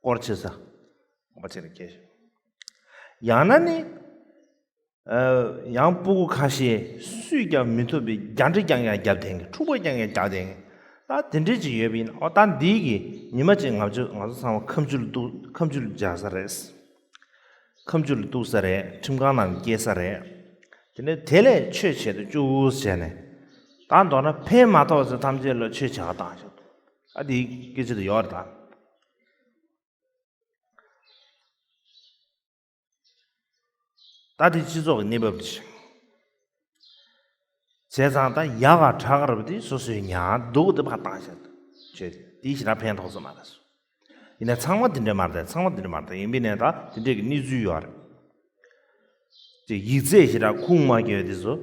སྐོར་ཆེ་ས། དགོན་པ་ཅིག་ལ་སྐྱེས་ཤག་ཡང་ན་ནི། ཨ་ཡང་སྤུ་གུ་ཁ་ཤས་སུས་ཀྱང་མི་ཐུབ་པའི་རྒྱ་འདྲེ་རྐྱང་རྐྱང་རྒྱབ་བསྡད་མཁན། འཁྲུག་པ་རྐྱང་རྐྱང་རྒྱག་བསྡད་མཁན། ད་དེ་འདྲ་ཅིག་ཡོད་པ་ཡིན་ན། ཨོ་ད་འདི་གི་ཉི་མ་གཅིག་ང་ཚོ་ང་ཚོ་ཚང་མ་ཁ་མཆུ་ལ་གཏུག་ཁ་མཆུ་ལ་འཇགས་ས་རེད། ཁ་མཆུ་ལ་གཏུག་ས་རེད། ཁྲིམས་ཁང་ནང་སྐྱེལ་ས་རེད། དེ་ནས་དེ་ལས་ཆོས་བྱེད་དུ་བཅུག་བྱས་ནས། ད་མདོར་ན་ཕན་མ་ཐོགས་ཚེ་ཐམས་ཅད་ལ་ཆོས་བྱེད་ག་བཏང་བཞག་འདུག་ཨ་དེའི་སྐད་ཆ་དེ་ཡོད་རེད་ད། ད་དེ་སྤྱི་ཚོགས་ཀྱི་གནས་བབ་དེ་བྱས་ཙང་ད་ཡག་ག་དྲག་ག་རེད་པ། དེ་སོ་སོའི་ཉར་འདུག་དེ་ཕར་བཏང་བཞག་འདུག་ཆོས་དེ་ཞེ་དྲག་ཕན་ཐོགས་ས་མ་རེད། ཡིན་ན་ཚང་མ་དེ་འདྲ་མ་རེད། ཚང་མ་དེ་འདྲ་མ་རེད། ཡིན་པའི་ནས་ད་དེ་འདྲས་ཀྱི་གནས་ཚུལ་ཡོད་རེད། དེ་ཡིག་ཚད་ཞེ་དྲག་ཁུངས་མ་འཁྱོལ་དེ་ཚོ་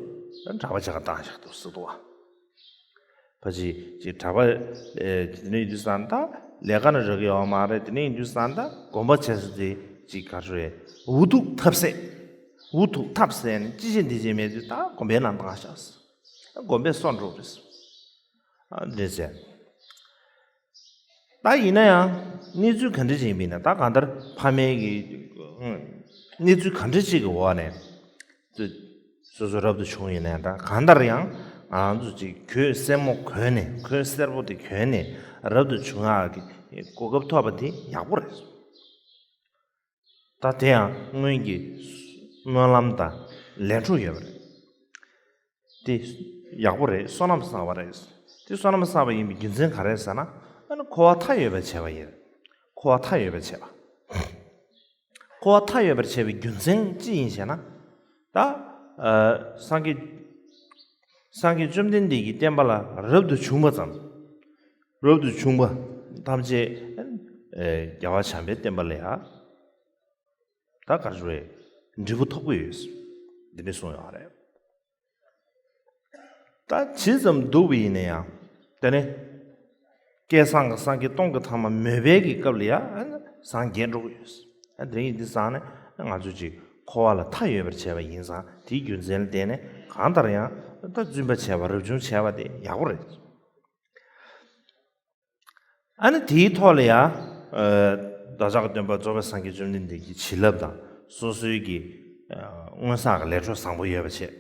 གྲྭ་པ་ཆ་ག་བཏང་བཞག་འདུག་ཟེར་འདུག་བ། ཕ་ཅི་ཅིག་གྲྭ་པ་དེ་ནས་ཡིན་དུས་ཙང་ད་ལས་ཀ་ནི་རག་གི་ཡོད་མ་རེད། དེ་ནས་ཡིན་དུས་ཙང་ད་དགོན་པ་བྱས་ས་དེ་ཅིག་ག་རེ་རེད། འུ་ཐུག་ཐབས་ཟད། འུ་ཐུག་ཐབས་ཟད་ནས་ཅི་བྱེད་འདི་བྱེད་མེད་དུས་ད་དགོན་པའི་ནང་བཏང་བཞག་ཟེར། དགོན་པའི་སོ་འགྲོ་རེད་ཟེར། ཨ་འདྲས་ཟེར། ད་ཡིན་ན་ཡང་གནས་ཚུལ་ག་འདྲ་ཅིག་ཡིན་པ་ཡིན་ན། ད་གང་ལྟར་ཕ་མའི་གི་གནས་ཚུལ་ག་འདྲ་ཅིག་གི་འོག་ནས་སོ་སོ་རབ་ཏུ་བྱུང་ཡིན་ན་ཡང་། ད་གང་ལྟར་ཡང་ང་རང་ཚོ་ཅིག་གོས་སེར་མོ་གོན་ནས། གོས་སེར་པོ་དེ་གོན་ནས་རབ་ཏུ་བྱུང་ཡག་གི་གོ་སྐབས་ཐོབ་པ་དེ་ཡག་པོ་རེད། ད་དེ་ཡང་སྔོན་གྱི་སྨོན་ལམ་དང་ལས་འཕྲོ་ཡོད་པ་རེད། དེ་ཡག་པོ་རེད། བསོད་ནམས་བསགས་པ་རེད། དེ་བསོད་ནམས་བསགས་པ་ཡིན་པའི་རྒྱུ་མཚན་ག་རེ་ཟེར་ན། ཨ་ནི་འཁོར་བ་མཐའ་ཡས་པར་བྱས་པ་ཡིན། འཁོར་བ་མཐའ་ཡས་པར་བྱས་པ། འཁོར་བ་མཐའ་ཡས་པར་བྱས་པའི་རྒྱུ་མཚན་ཅི་ཡིན་ཞེ་ན། ད་ཨ་སངས་རྒྱས་སངས་རྒྱས་བཅོམ་ལྡན་འདས་ཀྱི་བསྟན་པ་ལ་རབ་ཏུ་བྱུང་བ་ཙམ། རབ་ཏུ་བྱུང་བ་ཐམས་ཅད་ཨ་རྒྱལ་བ་བྱམས་པའི་བསྟན་པ་ལ་ཡ། ད་ག་རེ་རེད། འབྲས་བུ་ཐོབ་ཀྱི་ཡོད། འདི་འདྲ་གསུངས་ཡོད་རེད། ད་ཇི་ཙམ་འདུག་པ་ཡིན་ན་ཡང་། དེ་ནས་བསྐལ་བཟང་གི་སངས་རྒྱས་སྟོང་གི་ཐ་མ་མོས་པའི་གི་སྐབས་ལ་ཡང་སངས་རྒྱས་འགྲོ་གི་ཡོད། ཨ་དེ་ཡིན་དུས་ཙང་ནས་ང་ཚོས་ཅིག་འཁོར་བ་ལ་མཐའ་ཡས་པར་བྱས་པ་ཡིན་ཙང་། དེའི་རྒྱུ་མཚན་ལ་བརྟེན་ནས་གང་ལྟར་ཡང་ད་བཙུན་པ་བྱས་པ། རབ་བྱུང་བྱས་པ་དེ་ཡག་པོ་རེད། ཨ་ནི་དེའི་ཐོག་ལ་ཡང་བདག་ཅག་གི་སྟོན་པ་རྫོགས་པའི་སངས་རྒྱས་བཅོམ་ལྡན་འདས་ཀྱི་བྱིན་རླབས་དང་། སོ་སོའི་གི་སྔོན་བསགས་ཀྱི་ལས་འཕྲོ་བཟང་པོ་ཡོད་པ་བྱས།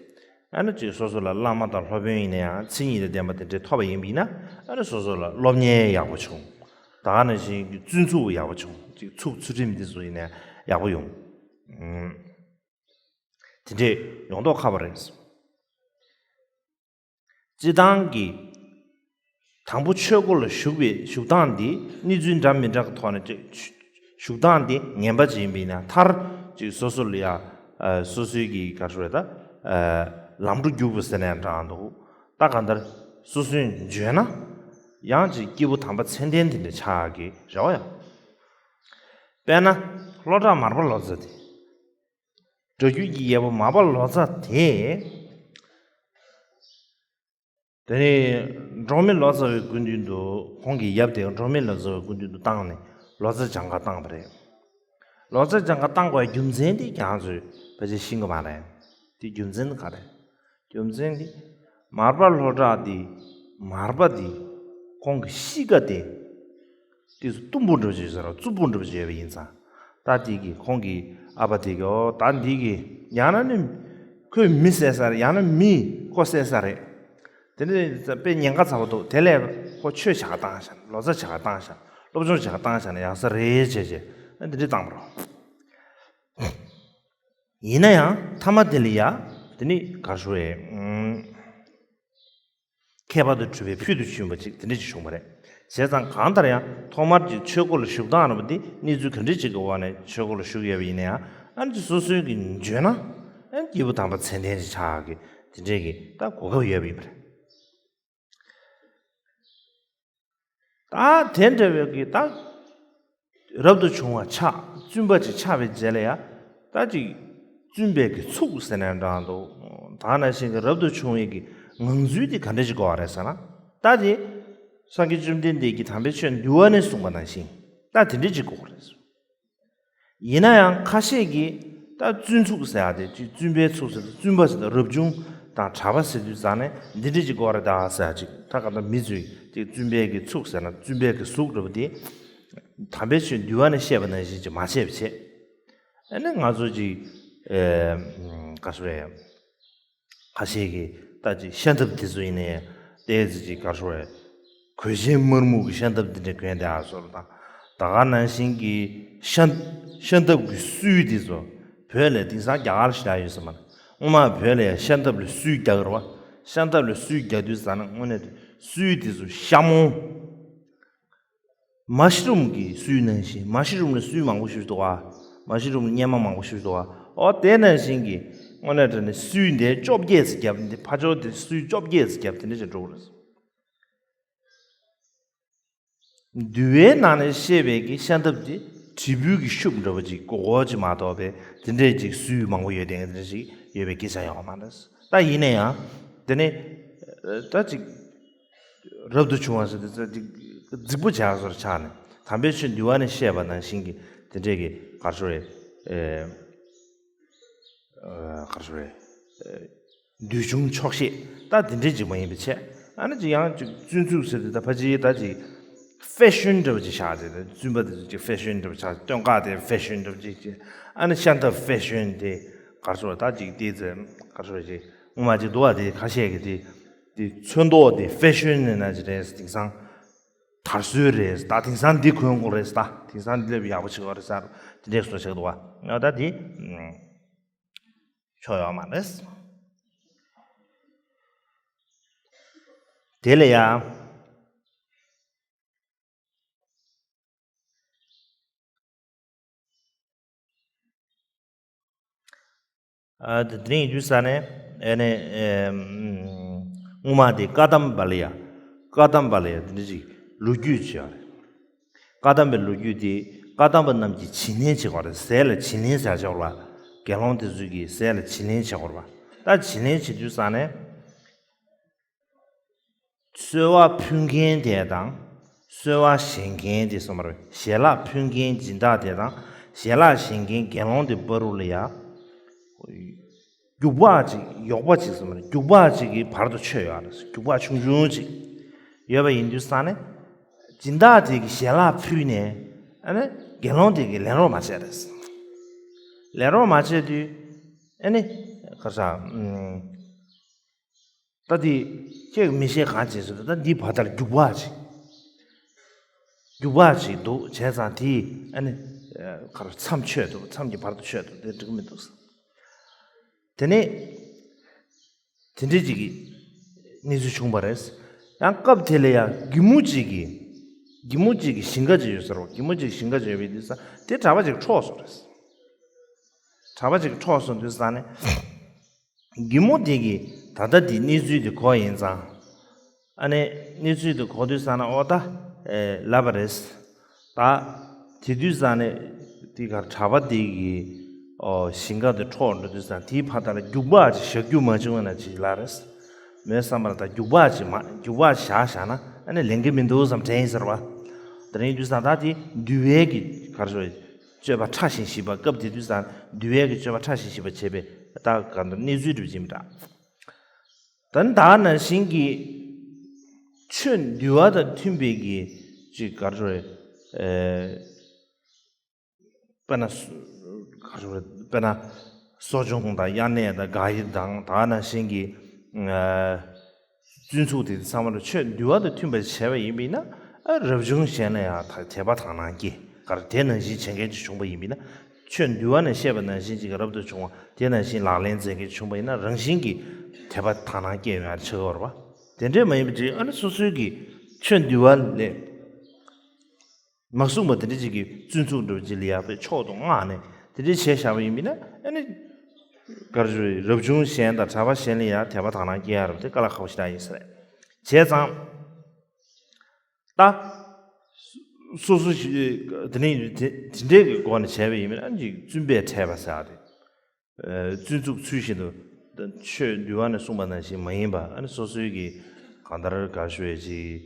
ཨ་ནི་ཅིག་སོ་སོ་ལ་བླ་མ་དང་སློབ་དཔོན་ཡིན་ན་ཡང་མཚན་ཉིད་དང་ལྡན་པ་དེ་འདྲས་ཐོབ་པ་ཡིན་པ་ཡིན་ན། ཨ་ནི་སོ་སོ་ལ་སློབ་གཉེར་ཡག་པོ་བྱུང་། ད་ག་ནང་བཞིན་གྱི་བཙུན་ཚུགས་ཡག་པོ་བྱུང་། ཅིག་ཚུགས་ཚུལ་ཁྲིམས་དེ་ཚོ་ཡིན་ན་ཡག་པོ་ཡོང་། དེ་འདྲས་ཡོང་མདོག་ཁ་པོ་རེད། སྤྱིར་བཏང་གི་དང་པོ་ཆོས་སྒོ་ལ་ཞུགས་པའི་ཞུགས་སྟངས་འདི་གནས་ཚུལ་འདྲ་མི་འདྲ་གི་ཐོག་ནས་ཅིག་ཞུགས་སྟངས་འདི་ངན་པ་ཅིག་ཡིན་པ་ཡིན་ན། མཐར་ཅིག་སོ་སོ་ལ་ཡ་ཨ་སོ་སོའི་གི་ག་རེ་ཟེར་ད། ཨ་ལམ་འགྲོ་རྒྱུག་པ་ཟེར་ན་ཡང་འདྲ་འདུག་ད་གང་ལྟར་སོ་སོས་འཇོན་ན་ཡང་ཅིག་སྐྱེས་བུ་དམ་པ་མཚན་ལྡན་དེ་འདྲ་ཆགས་ཀྱི་རེད་བ་ཡ། དཔེར་ན་སློབ་གྲྭ་མར་པ་ལོ་ཙཱ་དེ། སྒྲ་རྒྱུན་གྱི་རྒྱལ་པོ་མར་པ་ལོ་ཙཱ་དེ། དེ་ནས་འབྲོག་མི་ལོ་ཙཱ་བའི་སྐུ་མདུན་དུ། ཁོང་གི་ཡབ་དེ་འབྲོག་མི་ལོ་ཙཱ་བའི་སྐུ་མདུན་དུ་བཏང་ནས་ལོ་ཙཱ་སྦྱང་ག་བཏང་བ་རེད། ལོ་ཙཱ་སྦྱང་ག་བཏང་དགོས་རྒྱུ་མཚན་དེ་ཁྱེད་རང་ཚོས་ཕལ་ཆེར་ཤེས་ཀྱི་མ་རེད། དེ་རྒྱུ་མཚན་ག་རེ། རྒྱུ་མཚན་དེ་མར་པ་ལྷོ་བྲག་དེ། མར་པ་དེ་ཁོང་གི་གཤིས་ཀ་དེ། དེ་ཚོ་གཏུམ་པོ་འདྲ་པོ་ཅིག་ཡོད་ས་རེད། རྩུབ་པོ་འདྲ་པོ་ཅིག་ཡོད་པ་ཡིན་ཙང་། ད་དེ་གི་ཁོང་གི་ཨ་ཕ་དེ་གི། ཨོ་ད་འདི་གི་ཡང་ན་ནི་ཁོས་མི་བསད་ས་རེད། ཡང་ན་མིས་ཁོ་བསད་ས་རེད། དེ་ནས་དཔེ་ཉེན་ཁ་ཚ་པོ་འདུག་དེ་ལས་ཁོ་ཆོས་བྱ་བ་བཏང་བཞག་ལོ་ཙཱ་བྱ་བ་བཏང་བཞག་སློབ་སྦྱོང་བྱ་བ་བཏང་བཞག་ན་ཡག་ས་རེད་བྱས་བྱས། ཨ་འདི་འདྲ་བཏང་བ་རེད། ཡིན་ན་ཡང་ཐ་མ་དེ་ལ་ཡ། དེ་ནི་ག་རེ་ཞུ་རེད། ཨུམ། ཁྱད་པར་དུ་གྲུབ་པའི་ཕུལ་དུ་ཕྱིན་པ་ཅིག་དེ་འདྲ་ཅིག་བྱུང་བ་རེད། བྱས་ཙང་གང་ལྟར་ཡང་ཐོག་མར་གྱི་ཆོས་སྒོ་ལ་ཞུགས་སྟངས་ར་བ་འདི་གནས་ཚུལ་ག་འདྲ་ཅིག་གི་འོག་ནས་ཆོས་སྒོ་ལ་ཞུགས་ཡོད་པ་ཡིན་ན་ཡང་། ཨ་ནི་སོ་སོའི་གི་འཇོན་ན་ཨ་ནི་སྐྱེས་བུ་དམ་པ་མཚན་ལྡན་ཅིག་ཆགས་ཀྱི་དེ་འདྲའི་གི་ད་གོ་སྐབས་ཡོད་པ་ཡིན་པ་རེད། ད་དེ་འདྲ་བའི་གི་ད་རབ་ཏུ་བྱུང་བ་ཆགས། བཙུན་པ་ཅིག་ཆགས་པའི་རྗེས་ལ་ཡ། ད་ཅིག་བཙུན་པའི་གི་ཚུགས་ཟེར་ན་འདྲ་འདུག་ད་ནང་བཞིན་གི་རབ་ཏུ་བྱུང་བའི་གི་ངང་ཚུལ་དེ་ག་འདྲ་ཅིག་དགོས་པ་རེད་ཟེར་ན། ད་དེ་སངས་རྒྱས་བཅོམ་ལྡན་འདས་ཀྱིས་དམ་པའི་ཆོས་འདུལ་བ་ནས་གསུངས་པ་ནང་བཞིན་ད་དེ་འདྲ་ཅིག་དགོས་པ་རེད། ཡིན་ན་ཡང་ཁ་ཤས་ཀྱིས་ད་བཙུན་ཚུགས་ཟེར་ཡ་དེ་ཅིག་བཙུན་པའི་ཚུགས་ཟེར་ན། བཙུན་པ་ཟེར་ན་རབ་བྱུང་དང་གྲྭ་པ་ཟེར་དུས་ཙང་ནས་འདི་འདྲ་ཅིག་དགོས་རེད་ད་ཟེར་ཡ་ཅིག་ད་ག་ད་མི་ཚོས་ཅིག་བཙུན་པའི་གི་ཚུགས་ཟེར་ན་བཙུན་པའི་གི་གཟུགས་འདྲ་པོ་དེ་དམ་པའི་ཆོས་འདུལ་བ་ནས་བཤད་པ་ནང་བཞིན་ཅིག་མ་བྱས་པ་བྱས། ཨ་ནི་ང་ཚོ་ཅིག་ཨེ་ག་རེ་ཟེར། ཁ་ཤས་ཀྱིས་ད་ཅིག་ཤམ་ཐབས་དེ་ཚོ་ཡིན་ནའི་ཏོག་ཙམ་ཅིག་ག་རེ་ཟེར། གོས་ཆེན་དམར་སྨུག་གི་ཤམ་ཐབས་འདི་འདྲ་གོན་བསྡད་ཡ་བཟོ་འདྲ་དང་། ད་ག་ནང་བཞིན་གྱི་ཤམ་ཤམ་ཐབས་ཀྱི་སུའི་དེ་ཚོ། བོད་ལ་དེང་སང་རྒྱ་གར་ཞེ་དྲག་ཡོད་ས་མ་རེད། སྔོན་མ་བོད་ལ་ཡང་ཤམ་ཐབས་ལ་སུའི་རྒྱག་གི་རེད་བ། ཤམ་ཐབས་ལ་སུའི་རྒྱག་དུས་ཙ་ན་དངོས་གནས་དེ་སུའི་དེ་ཚོ་ཤ་མོ། མ་ཤི་རུམ་གྱི་སུའི་ནང་བཞིན། མ་ཤི་རུམ་ལ་སུའི་མང་པོ་ཞིག་འདུག་བ། མ་ཤི་རུམ་ལ་སྙེ་མ་མང་པོ་ཞིག་འདུག་བ། ཨོ་དེ་ནང་བཞིན་གྱི་དངོས་གནས་དྲང་གནས་སུའི་འདི་བཅོ་བརྒྱད་ཙམ་བརྒྱབ། འདི་ཕར་ཕྱོགས་དེ་སུའི་བཅོ་བརྒྱད་ཙམ་བརྒྱབ། དེ་འདྲ་ཞིག་འགྲོ་གི་རེད། འདུལ་བའི་ནང་ནས་བཤད་པའི་གི་ཤམ་ཐབས་དེ་དྲིལ་བུ་གི་ཤུབས་འདྲ་བོ་ཅིག་གོ་གོ་ཅིག་མ་གཏོགས་པའི་དེ་འདྲའི་ཅིག་སྲོལ་མང་པོ་ཡོད་དེ་དེ་འདྲ་ཞིག་ཡོད་པའི་སྐད་ཆ་ཡོད་མ་རེད། ད་ཡིན་ན་ཡང་དེ་ནི་ད་ཅིག་རབ་ཏུ་བྱུང་བ་ཟེར་དེ་ཅིག་རྫིག་པོ་བྱས་སོར་ཆགས་ནས་དམ་པའི་ཆོས་འདུལ་བ་ནས་བཤད་པ་ནང་བཞིན་གྱི་དེ་འདྲའི་གི་གར་ཤོར་རེད། གར་ཤོར་རེད། འདུལ་བྱུང་ཆོག་ཤེས་ད་དེ་འདྲའི་ཅིག་མ་ཡིན་པའི་ཆེད། ཨ་ནི་ཅིག་ཡང་ཅིག་བཙུན་ཚུགས་ཟེར་དེ་ད་ཕལ་ཆེར་ད་ཅིག་ཕེ་ཤོན་འདྲ་བོ་ཅིག་ཆགས་ཏེ་བཙུན་པ་དེ་ཚོ་ཅིག་ཕེ་ཤོན་འདྲ་བོ་ཆགས། སྟོད་འགག་དེ་ཕེ་ཤོན་འདྲ་བོ་ཅིག་ཅིག་ཨ་ནི་ཤམ་ཐབས་ཕེ་ཤོན་དེ་གར་སོང་ད་ཅིག་དེ་ཚེ་གར་སོང་ཅིག་སྔོན་མ་ཅིག་འདུག་བ་དེ་ཁ་ཤས་ཀྱི་དེ་དེ་ཚོན་མདོག་དེ་ཕེ་ཤོན་ནས་ན་ཅིག་རེད། དེང་སང་དར་སྲོལ་རེད། ད་དེང་སང་འདི་གོན་དགོས་རེད། ད་དེང་སང་འདི་ལས་ཡག་པོ་བྱེད་དགོས་རེད་ཟེར་དེ་འདྲས་སོ་བྱེད་འདུག་བ། ད་དེ་ཆོག་ཡོད་མ་རེད། དེ་ལ་ཡང་ཨ་དེ་དེ་རིང་དུས་ས་ནས་ཨེ་ནས་ཨེ་སྔོན་མ་དེ་བཀའ་གདམས་པ་ལ་ཡ་བཀའ་གདམས་པ་ལ་ཡ་དེ་འདྲ་ཅིག་ལོ་རྒྱུས་བྱས་པ་རེད། བཀའ་གདམས་པའི་ལོ་རྒྱུས་དེ་བཀའ་གདམས་པ་རྣམས་ཀྱིས་བྱིན་ལེན་བྱེད་པ་རེད། ཟས་ལ་བྱིན་ལེན་བྱ་ཆོག་པ། དགེ་སློང་དེ་ཚོས་ཀྱིས་ཟས་ལ་བྱིན་ལེན་བྱེད་དགོས་པ། ད་བྱིན་ལེན་བྱེད་དུས་ས་ནས། གསོལ་བ་ཕུལ་མཁན་དེ་དང་། གསོལ་བ་བཞེས་མཁན་དེ་སོ་མ་རེད། ཞལ་ལག་ཕུལ་མཁན་སྦྱིན་བདག་དེ་དང་ཞལ་ལག་བཞེས་མཁན་དགེ་སློང་དེ་བར་དུ་ལ་ཡ། རྒྱུག་པ་ཅིག་ཡོག་པ་ཅིག་སོ་མ་རེད། རྒྱུག་པ་ཅིག་གི་བར་དུ་ཆོད་ཡོད་རེད། རྒྱུག་པ་ཆུང་ཆུང་ཅིག་ཡོད་པ་ཡིན་དུས་ས་ནས། སྦྱིན་བདག་དེ་གི་ཞལ་ལག་ཕུལ་ནས་ཨ་ནི་དགེ་སློང་དེ་གི་ལེན་རོགས་མ་བྱས་རེད། ལེན་རོགས་མ་བྱས་དུས་ཨ་ནི་ག་རེ་ཟ། ད་དེ་ཁྱེད་ཀྱིས་མི་ཤེས་གང་བྱས་ཟེར་ན་ད་འདིའི་བར་དར་རྒྱུག་པ་ཅིག་རྒྱུག་པ་ཅིག་འདུག་བྱས་ཙང་དེ་ཨ་ནི་གར་མཚམས་ཆོད་འདུག་མཚམས་ཀྱི་བར་དུ་ཆོད་འདུག་དེ་འགྲིག་གི་མི་འདུག་དེ་ནས་དེ་འདྲའི་ཅིག་གི་གནས་ཚུལ་བྱུང་བ་རེད། ཡང་སྐབས་དེ་ལ་ཡང་གི་མོ་ཅིག་གི་གི་མོ་ཅིག་གི་ཞིང་ཁ་ཅིག་ཡོད་ཟེར་བ། གི་མོ་ཅིག་ཞིང་ཁ་ཅིག་ཡོད་པའི་དུས་ས་དེ་གྲྭ་པ་ཅིག་འཕྲོག་སོང་རེད། གྲྭ་པ་ཅིག་འཕྲོག་སོང་དུས་ས་ནས། གི་མོ་དེ་གིས་ད་ལྟ་དེ་གནས་ཚུལ་དེ་གོ་ཡིན་ཙང་། ཨ་ནི་གནས་ཚུལ་དེ་གོ་དུས་ས་ན་ཨོ་ད་ལབ་པ་རེད། ད་དེ་དུས་ས་ནས་དེ་གར་གྲྭ་པ་དེ་གིས་ཨོ་ཞིང་ཁ་དེ་འཕྲོག་འགྲོ་དུས་ས་དེའི་ཕ་ད་ལ་རྒྱུག་པ་ཅིག་བཞག་རྒྱུ་མ་བྱུང་བ་ན་ཅིག་ལབ་རེད། མོས་བསམ་པར་ད་རྒྱུག་པ་ཅིག་མ་རྒྱུག་པ་བཞག་བཞག་ན་ཨ་ནི་ལེན་གི་མི་འདུག་བསམ་དྲན་ཡིན་ཟེར་བ། དེ་རིང་དུས་ས་ད་དེ་འདུལ་བའི་གི་གར་ཞོག་སྤྱོད་པ་ཕྲ་ཞིང་ཞིབ་པ། སྐབས་དེ་དུས་ས་འདུལ་བའི་གི་སྤྱོད་པ་ཕྲ་ཞིང་ཞིབ་པ་བྱས་པའི་ད་ག་འདྲ་གནས་ཚུལ་འགྲུབ་ཀྱིན་མི་འདྲ། ད་ནི་ད་ནང་བཞིན་གྱི་ཆོས་འདུལ་བ་དང་མཐུན་པའི་གི་ཅིག་ག་རེ་རེད། ཨེ་དཔེར་ན་སུ་ག་རེ་རེད། དཔེར་ན་གསོ་སྦྱོང་དང་དབྱར་གནས་དང་དགག་དབྱེ་དང་ད་ནང་བཞིན་གྱི་ཨ་བཙུན་ཚུགས་དེ་ཚང་མ་ལ་ཆོས་འདུལ་བ་དང་མཐུན་པར་བྱས་པ་ཡིན་པས་ན། ཨ་རབ་བྱུང་གཞན་ལ་ཡང་དད་པ་དག་སྣང་སྐྱེ། ག་རེ་དེ་ནང་བཞིན་བྱེད་མཁན་ཅིག་བྱུང་བ་ཡིན་པས་ན། ཆོས་འདུལ་བ་ནས་བཤད་པ་ནང་བཞིན་ཅིག་རབ་ཏུ་བྱུང་བ་དེ་ནང་བཞིན་ལག་ལེན་མཛད་མཁན་ཅིག་བྱུང་བ་ཡིན་ན་རང་བཞིན་གྱིས་དད་པ་དག་སྣང་སྐྱེ་ཡོང་ཡ་ཆགས་ཡོད་རེད་པ། དེ་འདྲས་མ་ཡིན་པ་ཅིག་ཨ་ནི་སོ་སོའི་གི་ཆོས་འདུལ་བ་ལས། མ་གསུངས་པ་དེ་འདྲ་ཅིག་གིས་བཙུན་ཚུགས་འགྲོ་ཅིག་ལ་ཡག་པའི་ཕྱོགས་དུ་མངགས་ནས་དེ་འདྲ་བྱས་བཞག་པ་ཡིན་པས་ན་ཨ་ནི། གར་ཞོག་རབ་བྱུང་གཞན་དང་གྲྭ་པ་གཞན་ལ་ཡང་དད་པ་དག་སྣང་སྐྱེ་ཡ་རབ་དེ་དཀའ་ལས་ཁག་པོ་ཞིག་རང་ཡིན་ས་རེད། བྱས་ཙང་། ད། སོ་སོ་ཞིག་དེ་ནས་དེ་དེ་འདྲའི་གི་སྒོ་ནས་བྱས་པ་ཡིན་པས་ན་ཅིག་བཙུན་པས་ཁྲལ་པ་ཟེར་བ་དེ། བཙུན་ཚུགས་ཚུལ་བཞིན་དུ་ཆོས་འདུལ་བ་ནས་གསུངས་པ་ནང་བཞིན་མ་ཡིན་པ་ཨ་ནི་སོ་སོའི་གི་གང་ལྟར་གར་ཞོག་ཅིག་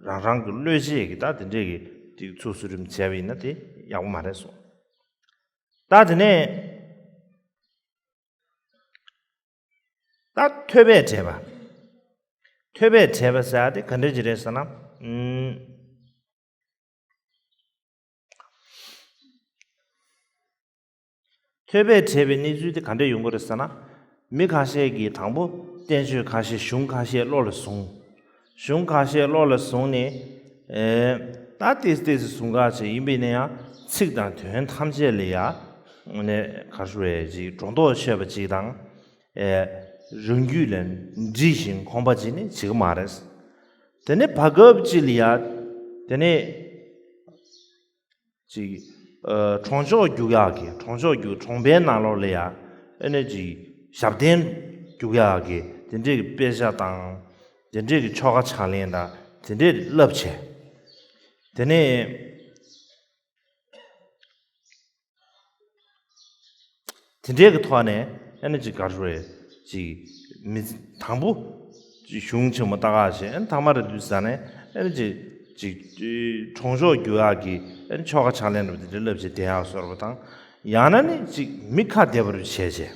རང་རང་གི་བློས་བྱས་ཀྱི་ད་དེ་འདྲས་ཀྱི་ཏིག་ཚུགས་སུ་རིམ་བྱས་པ་ཡིན་ན་དེ་ཡག་པོ་མ་རེད་གསུངས། ད་དེ་ནས་ད་ཐོས་པས་བྲེད་པ། ཐོས་པས་བྲེད་པ་ཟེར་ཡ་དེ་ག་འདྲས་ཅིག་རེད་ཟེར་ན། ཨུམ། ཐོས་པས་བྲེད་པའི་གནས་ཚུལ་དེ་ག་འདྲས་ཡོང་གི་རེད་ཟེར་ན། མི་ཁ་ཤས་ཀྱིས་དང་པོ་བསྟན་བཅོས་ཁ་ཤས་གཞུང་ཁ་ཤས་བློ་ལ་བཟུང་། གཞུང་ཁ་ཤས་བློ་ལ་བཟུང་ནས། ཨེ། ད་ཏོག་ཙམ་ཏོག་ཙམ་བཟུང་ག་བྱས་ཡིན་པས་ན་ཡང་ཚིག་དང་དོན་ཐམས་ཅད་ལ་ཡང་། ནས་ག་རེ་ཞུ་དགོས་རེད་ཅིག་སྒྲོ་འདོགས་ཆོད་པ་ཅིག་དང་། ཨེ། རང་རྒྱུད་ལ་འདྲིས་ཤིང་ཁོམ་པ་ཅིག་ནི་བྱེད་ཀྱི་མ་རེད། དེ་ནས་བར་སྐབས་ཅིག་ལ་ཡ། དེ་ནས་ཅིག་ཨ། གྲོང་ཆོག་རྒྱུག་ཡག་གི་གྲོང་ཆོག་རྒྱུག་གྲོང་པའི་ནང་ལོགས་ལ་ཡ། ཨ་ནི་ཅིག་ཞབས་བརྟན་རྒྱུག་ཡག་གི་དེ་འདྲའི་གི་དཔེ་ཆ་དང་། དེ་འདྲས་ཀྱི་ཆོ་ག་ཕྱག་ལེན་དང་དེ་འདྲས་བསླབ་བྱས། དེ་ནས་དེ་འདྲས་ཀྱི་ཐོག་ནས་ཨ་ནི་ཅིག་ག་རེ་ཞུ་རེད། ཅིག་མི་དང་པོ་ཅིག་གཞུང་ཆེན་མོ་ལྟ་ག་བྱས། ཨ་ནི་ཐ་མ་རེད་དུས་ཙ་ནས་ཨ་ནི་ཅིག་ཅིག་གྲོང་ཆོག་རྒྱུག་ཡག་གི་ཨ་ནི་ཆོ་ག་ཕྱག་ལེན་རབ་དེ་འདྲས་བསླབ་བྱས་བསྡད་ཡག་བཟོ་འདྲ་པོ་དང་། ཡང་ན་ནི་ཅིག་མི་ཁ་བདེ་བར་བྱས་བྱས།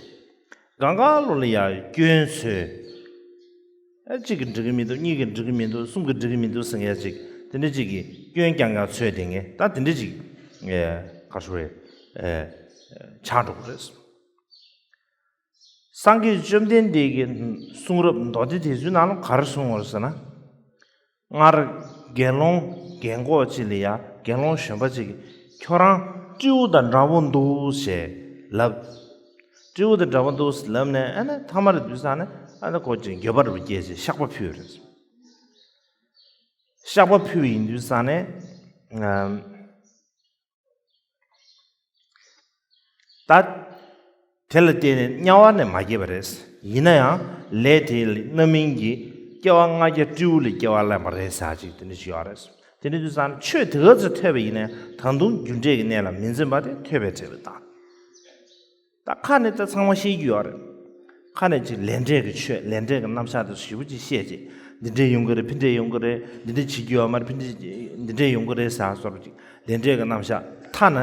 གང་ག་ལོ་ལ་ཡ་སྐྱོན་འཚོལ། ཨ་གཅིག་གིས་འགྲིག་གི་མི་འདུག་གཉིས་ཀྱིས་འགྲིག་གི་མི་འདུག་གསུམ་གྱིས་འགྲིག་གི་མི་འདུག་ཟེར་མཁན་ཅིག་དེ་འདྲ་ཅིག་གིས་སྐྱོན་རྐྱང་རྐྱང་འཚོལ་བསྡད་མཁན་ད་དེ་འདྲ་ཅིག་ཨེ་ག་རེ་ཟེར་དགོས་རེད། ཨེ་ཆགས་འགྲོ་གི་རེད། སངས་རྒྱས་བཅོམ་ལྡན་འདས་ཀྱི་གསུང་རབ་མདོ་སྡེ་དེ་ཚོའི་ནང་ལ་ག་རེ་གསུངས་པ་རེད་ཟེར་ན། སྔར་དགེ་སློང་རྒན་གོག་ཅིག་ལ་ཡ་དགེ་སློང་གཞོན་པ་ཅིག་གིས་ཁྱོད་རང་སྤྲེའུ་དང་འདྲ་པོ་འདུག་ཞེས་ལབ། སྤྲེའུ་དང་འདྲ་པོ་འདུག་ལབ་ནས་ཨ་ནི་ཐ་མ་རེད་དུས་ཙ་ནས་ཨ་ནི་ཁོ་ཅིག་འགྱོད་པ་རེད་པ་སྐྱེས་ཅིག་བཤགས་པ་ཕུལ་བ་རེད། བཤགས་པ་ཕུལ་བ་ཡིན་དུས་ཙ་ནས་ཨམ། ད་དེ་ལ་བརྟེན་ནས་དམྱལ་བ་ནས་མ་སྐྱེས་པ་རེད། ཡིན་ན་ཡང་ལས་དེ་ལ་རྣམ་སྨིན་གྱིས་སྐྱེ་བ་ལྔ་བརྒྱ་སྤྲེའུ་ལ་སྐྱེ་བ་ལེན་པ་རེད་ཟེར་ཅིག་དེ་འདྲ་ཞིག་ཡོད་རེད། དེ་འདྲ་དུས་ཙང་ཆོས་དེ་ག་ཚོད་ཐོས་པ་ཡིན་ན་ཡང་ད་དུང་རྒྱུ་འབྲས་ཀྱི་གནས་ལ་མི་འཛེམ་པ་དེ་ཐོས་པས་བྲལ་བའི་རྟགས། ད་ཁ་ནས་ད་ཚང་མ་ཤེས་ཀྱི་ཡོད་རེད། ཁ་ནས་ཅིག་ལས་འབྲས་ཀྱི་ཆོས་ལས་འབྲས་ཀྱི་རྣམ་གཞག་དེ་ཚོ་ཞེ་པོ་ཅིག་བཤད་ཅིག་འདི་འདྲས་ཡོང་གི་རེད། ཕི་འདྲས་ཡོང་གི་རེད། འདི་འདྲས་བྱེད་རྒྱུ་ཡོད་མ་རེད། ཕི་འདྲས་འདི་འདྲས་ཡོང་གི་རེད་ཟེར་བཟོ་འདྲ་ཅིག་ལས་འབྲས་ཀྱི་རྣམ་གཞག་ཐ་ན་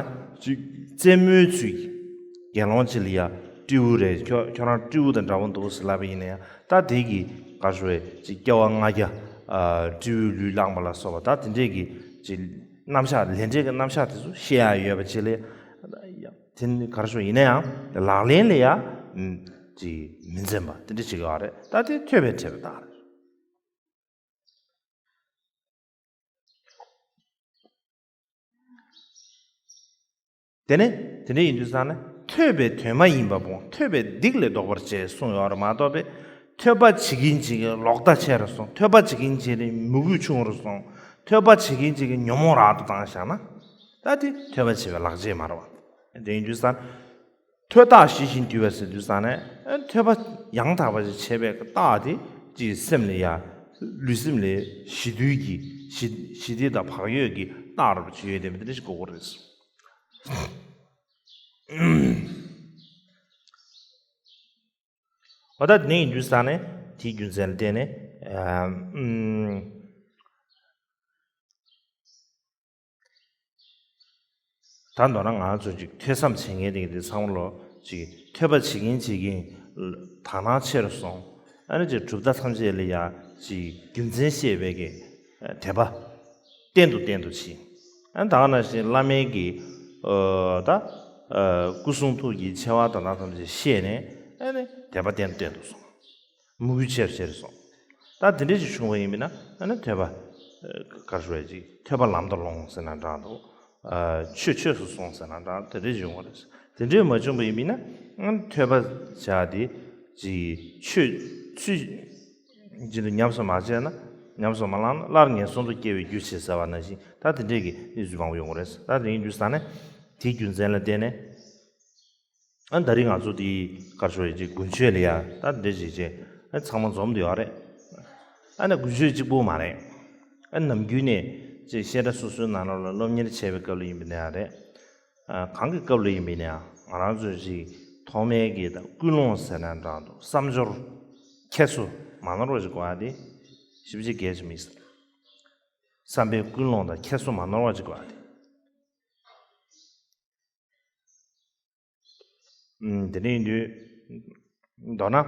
ཅིག་རྩེད་མོའི་ཚུལ་གྱིས་དགེ་སློང་ཅིག་ལ་ཡ་སྤྲེའུ་རེད། ཁྱོད་ཁྱོད་རང་སྤྲེའུ་དང་འདྲ་པོ་འདུག་ཟེར་ལབ་པ་ཡིན་ན་ཡང་ད་དེ་གི་ག་ཞུ་རེད། ཅིག་སྐྱེ་བ་ལྔ་བརྒྱ་ཨ་སྤྲེའུའི་ལུས་བླངས་པ་ལ་སོགས་པ་ད་དེ་འདྲས་ཀྱི་ཅིག་རྣམ་གཞག་ལས་འབྲས་ཀྱི་རྣམ་གཞག་དེ་ཚོ་ཤེས་ཡ་ཡོད་པ་ཅིག་ལ་ཡ། དེ་ནི་ག་རེ་ཞུ་ཡིན་ན་ཡང་ལག་ལེན་ལ་ཡ་ཅིག་མི་འཛེམ་པ་དེ་འདྲ་ཅིག་ཡོད་རེད། ད་དེ་ཐོས་པས་བྲལ་བའི་རྟགས་རེད། དེ་ནས་དེ་འདྲ་ཡིན་དུས་ཙང་ནས་ཐོས་པས་དོན་མ་ཡིན་པ་སྤོང་། ཐོས་པས་སྡིག་ལས་ལྡོག་པར་བྱེད་གསུངས་ཡོད་རེད་མ་གཏོགས་པའི་ཐོས་པ་བྱེད་མཁན་ཅིག་གི་ལོག་ལྟ་ཆེ་རུ་སོང་། ཐོས་པ་བྱེད་མཁན་ཅིག་གི་མོས་གུས་ཆུང་རུ་སོང་། ཐོས་པ་བྱེད་མཁན་ཅིག་གི་ཉོན་མོངས་རབ་ཏུ་བཏང་བཞག་ན་ད་དེ་ཐོས་པ་བྱེད་པའི་ལག་རྗེས་མ་རེད་བ། དེ་ཡིན་དུས་ཙང་ཐོས་རྟགས་ཞི་ཞིང་དུལ་བ་ཟེར་དུས་ཙང་ནས་ཨ་ཐོས་པ་ཡང་དག་པ་ཞིག་བྱེད་པའི་རྟགས་དེ་ཅིག་སེམས་ལ་ཡ་ལུས་སེམས་ལ་ཞི་དུལ་གྱི་ཞི་ཞི་བདེ་དང་བག་ཡོད་ཀྱི་རྟགས་རུ་བྱེད་ཡོད་དེ་མི་དེ་འདྲ་ཞིག་དགོས་ཀྱི་རེད། འོ་ད་དེ་ནས་ཡིན་དུས་ཙང་ནས་དེའི་རྒྱུ་མཚན་ལ་བརྟེན་ནས་ཨ་ཨུམ། ད་མདོར་ན་ང་ཚོ་ཅིག་ཐོས་བསམ་བྱེད་མཁན་དེ་གི་དེ་ཚང་མ་ལོ་ཅིག་ཐོས་པ་བྱེད་མཁན་བྱེད་མཁན་དག་སྣང་ཆེ་རུ་སོང་། ཨ་ནི་ཅིག་གྲུབ་མཐའ་ཐམས་ཅད་ལ་ཡ་ཅིག་རྒྱུ་མཚན་ཤེས་པའི་གི་དད་པ་བརྟན་དུ་བརྟན་དུ་ཕྱིན། ཨ་ནི་ད་ག་ནང་བཞིན་བླ་མའི་གི་ཨ་ད་ཨ་སྐུ་གསུང་ཐུགས་ཀྱི་ཆེ་བ་དག་སྣང་ཐམས་ཅད་ཤེས་ནས་ཨ་ནི་དད་པ་བརྟན་དུ་བརྟན་དུ་སོང་། མོས་གུས་ཆེ་རུ་ཆེ་རུ་སོང་། ད་དེ་འདྲ་ཞིག་བྱུང་བ་ཡིན་པས་ན་ཨ་ནི་ཐོས་པ་ཨ་ག་རེ་ཞུ་བ་ཅིག་ཐོས་པ་ལམ་དུ་སློང་ཟེར་ན་འདྲ་འདུག་ཨ་ཆོས་ཆོས་སུ་སོང་ཟེར་ན་འདྲ་དེ་འདྲ་བྱུང་བ་རེད། དེ་འདྲ་མ་བྱུང་བ་ཡིན་པས་ན་ཨ་ནི་ཐོས་པ་བྱ་དེ་ཅིག་ཆོས་ཚུལ་བཞིན་དུ་ཉམས་སུ་མ་བྱས་ན་ཉམས་སུ་མ་བླངས་ན་སླར་ངན་སོང་དུ་སྐྱེ་བའི་རྒྱུ་བྱེད་ཟེར་བ་ནང་བཞིན་ད་དེ་འདྲས་ཀྱི་གནས་ཚུལ་མང་པོ་ཡོང་གི་རེད། ད་དེ་ཡིན་དུས་ཙང་ནས་དེའི་རྒྱུ་མཚན་ལ་བརྟེན་ནས། ཨ་ད་རེས་ང་ཚོ་འདི་གར་ཞོར་ཡི་ཅིག་དགུན་ཆོས་ལ་ཡ་ད་འདི་ཅིག་ཅིག་ཨ་ཚང་མ་འཛོམས་བསྡད་ཡོད་རེད། ཨ་ནི་དགུན་ཆོས་གཅིག་པོ་མ་རེད། ཨ་ནམ་རྒྱུན་ནས་ཅིག་བཤད་གྲྭ་སོ་སོའི་ནང་ལོགས་ལ་སློབ་གཉེར་བྱས་པའི་སྐབས་ལ་ཡིན་པ་ན་ཡང་རེད། ཨ་གང་གི་སྐབས་ལ་ཡིན་པ་ན་ཡང་ང་རང་ཚོས་ཅིག་ཐོག་མའི་གི་ད་ཀུན་སློང་ཟེར་ན་འདྲ་འདུག་བསམ་སྦྱོར་ཁྱད་གསོད་མ་ནོར་བ་ཞིག་དགོས་ཡ་དེ་ཞེ་པོ་ཅིག་གལ་ཆེ་མི་སྲིད། བསམ་པའི་ཀུན་སློང་དང་ཁྱད་གསོད་མ་ནོར་བ་ཞིག་དགོས་ཡ་དེ། ཨུམ། དེ་འདྲ་ཡིན་དུས། མདོར་ན།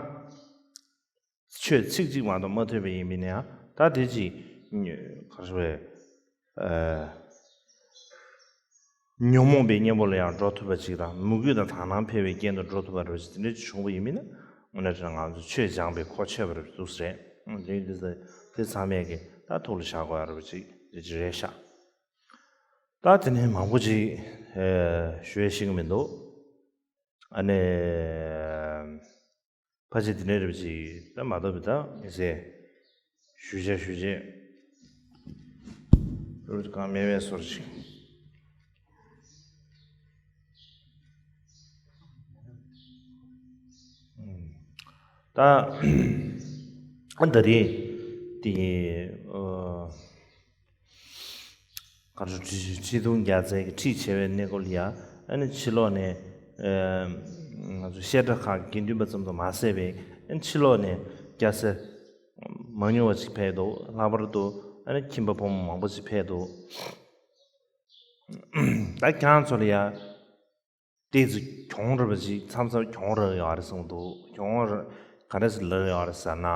ཆོས་ཚིག་གཅིག་མ་གཏོགས་མ་ཐོས་པ་ཡིན་པས་ན་ཡང་ད་དེ་ཅིག་ག་རེ་ཞུ་དགོས་རེད། ཨ། ཉོན་མོངས་པའི་གཉེན་པོ་ལ་ཡང་འགྲོ་ཐུབ་པ་ཅིག་དང་མོས་གུས་དང་དག་སྣང་འཕེལ་བའི་རྐྱེན་དུ་འགྲོ་ཐུབ་པ་རེད་ཅིག་དེ་འདྲ་ཅིག་བྱུང་བ་ཡིན་པས་ན་དངོས་གནས་དྲང་ང་ཚོ་ཆོས་སྦྱངས་པས་གོ་ཆོད་པ་རེད་འདུག་ཟེར། ཨུམ། དེ་དེ་དེ་ཚང་མས་ཀྱི་ད་ཐུགས་ལ་བཞག་དགོས་ཡ་རེད་པ་ཅིག་དེ་ཅིག་རེད་ཤག་ད་དེ་ནས་མང་པོ་ཅིག་ཨེ་ཞུ་ཡས་ཤེས་ཀྱི་མི་འདུག་ཨ་ནི། ཕལ་ཆེར་དེ་ནས་རེད་པ་ཅིག་ད་མ་གཏོགས་པའི་ད་མི་ཟེར། ཞུ་བྱ་ཞུ་བྱེད། རུ་གང་མེད་པའི་སོར་ཅིག་ད་ཨ་ད་རེས་ དེ་ཨ་ག་རེ་ཁྲི་ཁྲི་སྟོང་བརྒྱ་རྩ་གི་ཁྲིད་བྱས་པའི་གནས་སྐབས་ལ་ཡ། ཨ་ནི་ཕྱི་ལོགས་ནས་ཨ་ང་ཚོ་བཤད་གྲྭ་ཁག་གི་དགེ་འདུན་པ་ཙམ་དུ་མ་ཟད་པའི། ཨ་ནི་ཕྱི་ལོགས་ནས་སྐྱ་སེར་མང་ཉུང་བ་ཅིག་ཕེབས་འདུག་ལྷག་པར་དུ་ཨ་ནི་ཁྱིམ་པ་ཕོ་མོ་མང་པོ་ཅིག་ཕེབས་འདུག་ད་ཁྱེད་རང་ཚོ་ལ་ཡ་ཏོག་ཙམ་གྱོང་རག་པ་ཅིག་མཚམས་མཚམས་གྱོང་རག་ཡོད་རེད་གསུངས་འདུག་གྱོང་རག་ག་འདྲ་ཞིག་ལབ་ཡོད་རེད་ཟེར་ན།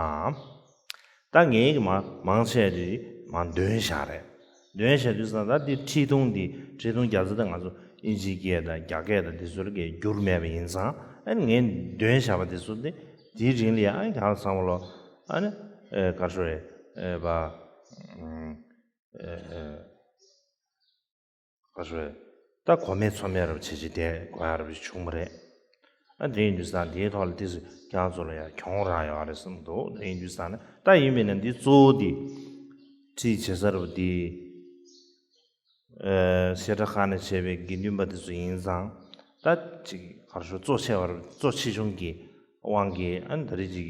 ད་ངའི་གི་མ་མང་ཆེ་དེ་མ་འདོན་བཞག་རེད། འདོན་བཞག་དུས་ཙང་ད་འདི་ཁྲི་སྟོང་འདི་ཁྲི་སྟོང་བརྒྱ་རྩ་དེ་ང་ཚོ་ཨིན་ཇིའི་སྐད་དང་རྒྱ་སྐད་དང་དེ་ཚོར་གི་བསྒྱུར་མེད་པ་ཡིན་ཙང་། ཨ་ནི་ངས་འདོན་བཞག་པ་དེ་ཚོ་དེ་དེའི་རིང་ལ་ཡང་ཁྱེད་རང་ཚང་མ་ལོ། ཨ་ནི་ཨེ་ག་རེ་ཟེར་རེད། ཨེ་བ་ཨེ་ཨེ། ག་རེ་ཟེར། ད་གོ་མེད་ཚོར་མེད་རབ་བྱེད་ཀྱི་བསྡད་དགོས་ཡ་རབ་བྱུང་བ་རེད། ཨ་དེ་ཡིན་དུས་ཙང་དེའི་ཐོག་ལ་ཏོག་ཙམ་ཁྱེད་རང་ཚོ་ལ་ཡང་གྱོང་རག་ཡོད་རེད་བསམ་འདུག་དེ་ཡིན་དུས་ཙང་ནི་ད་ཡིན་པས་ན་འདི་གཙོ་བོ་འདི་ཁྲིད་བྱེད་ས་རབ་འདི་ཨ་བཤད་གྲྭ་ཁག་ནས་བྱས་པའི་དགེ་འདུན་པ་དེ་ཚོ་ཡིན་ཙང་། ད་ཅིག་ག་རེ་ཟེར། གཙོ་ཆེ་བ་རབ་གཙོ་ཆེ་ཆུང་གི་དབང་གིས། ཨ་ནི་ད་རེས་ཅིག་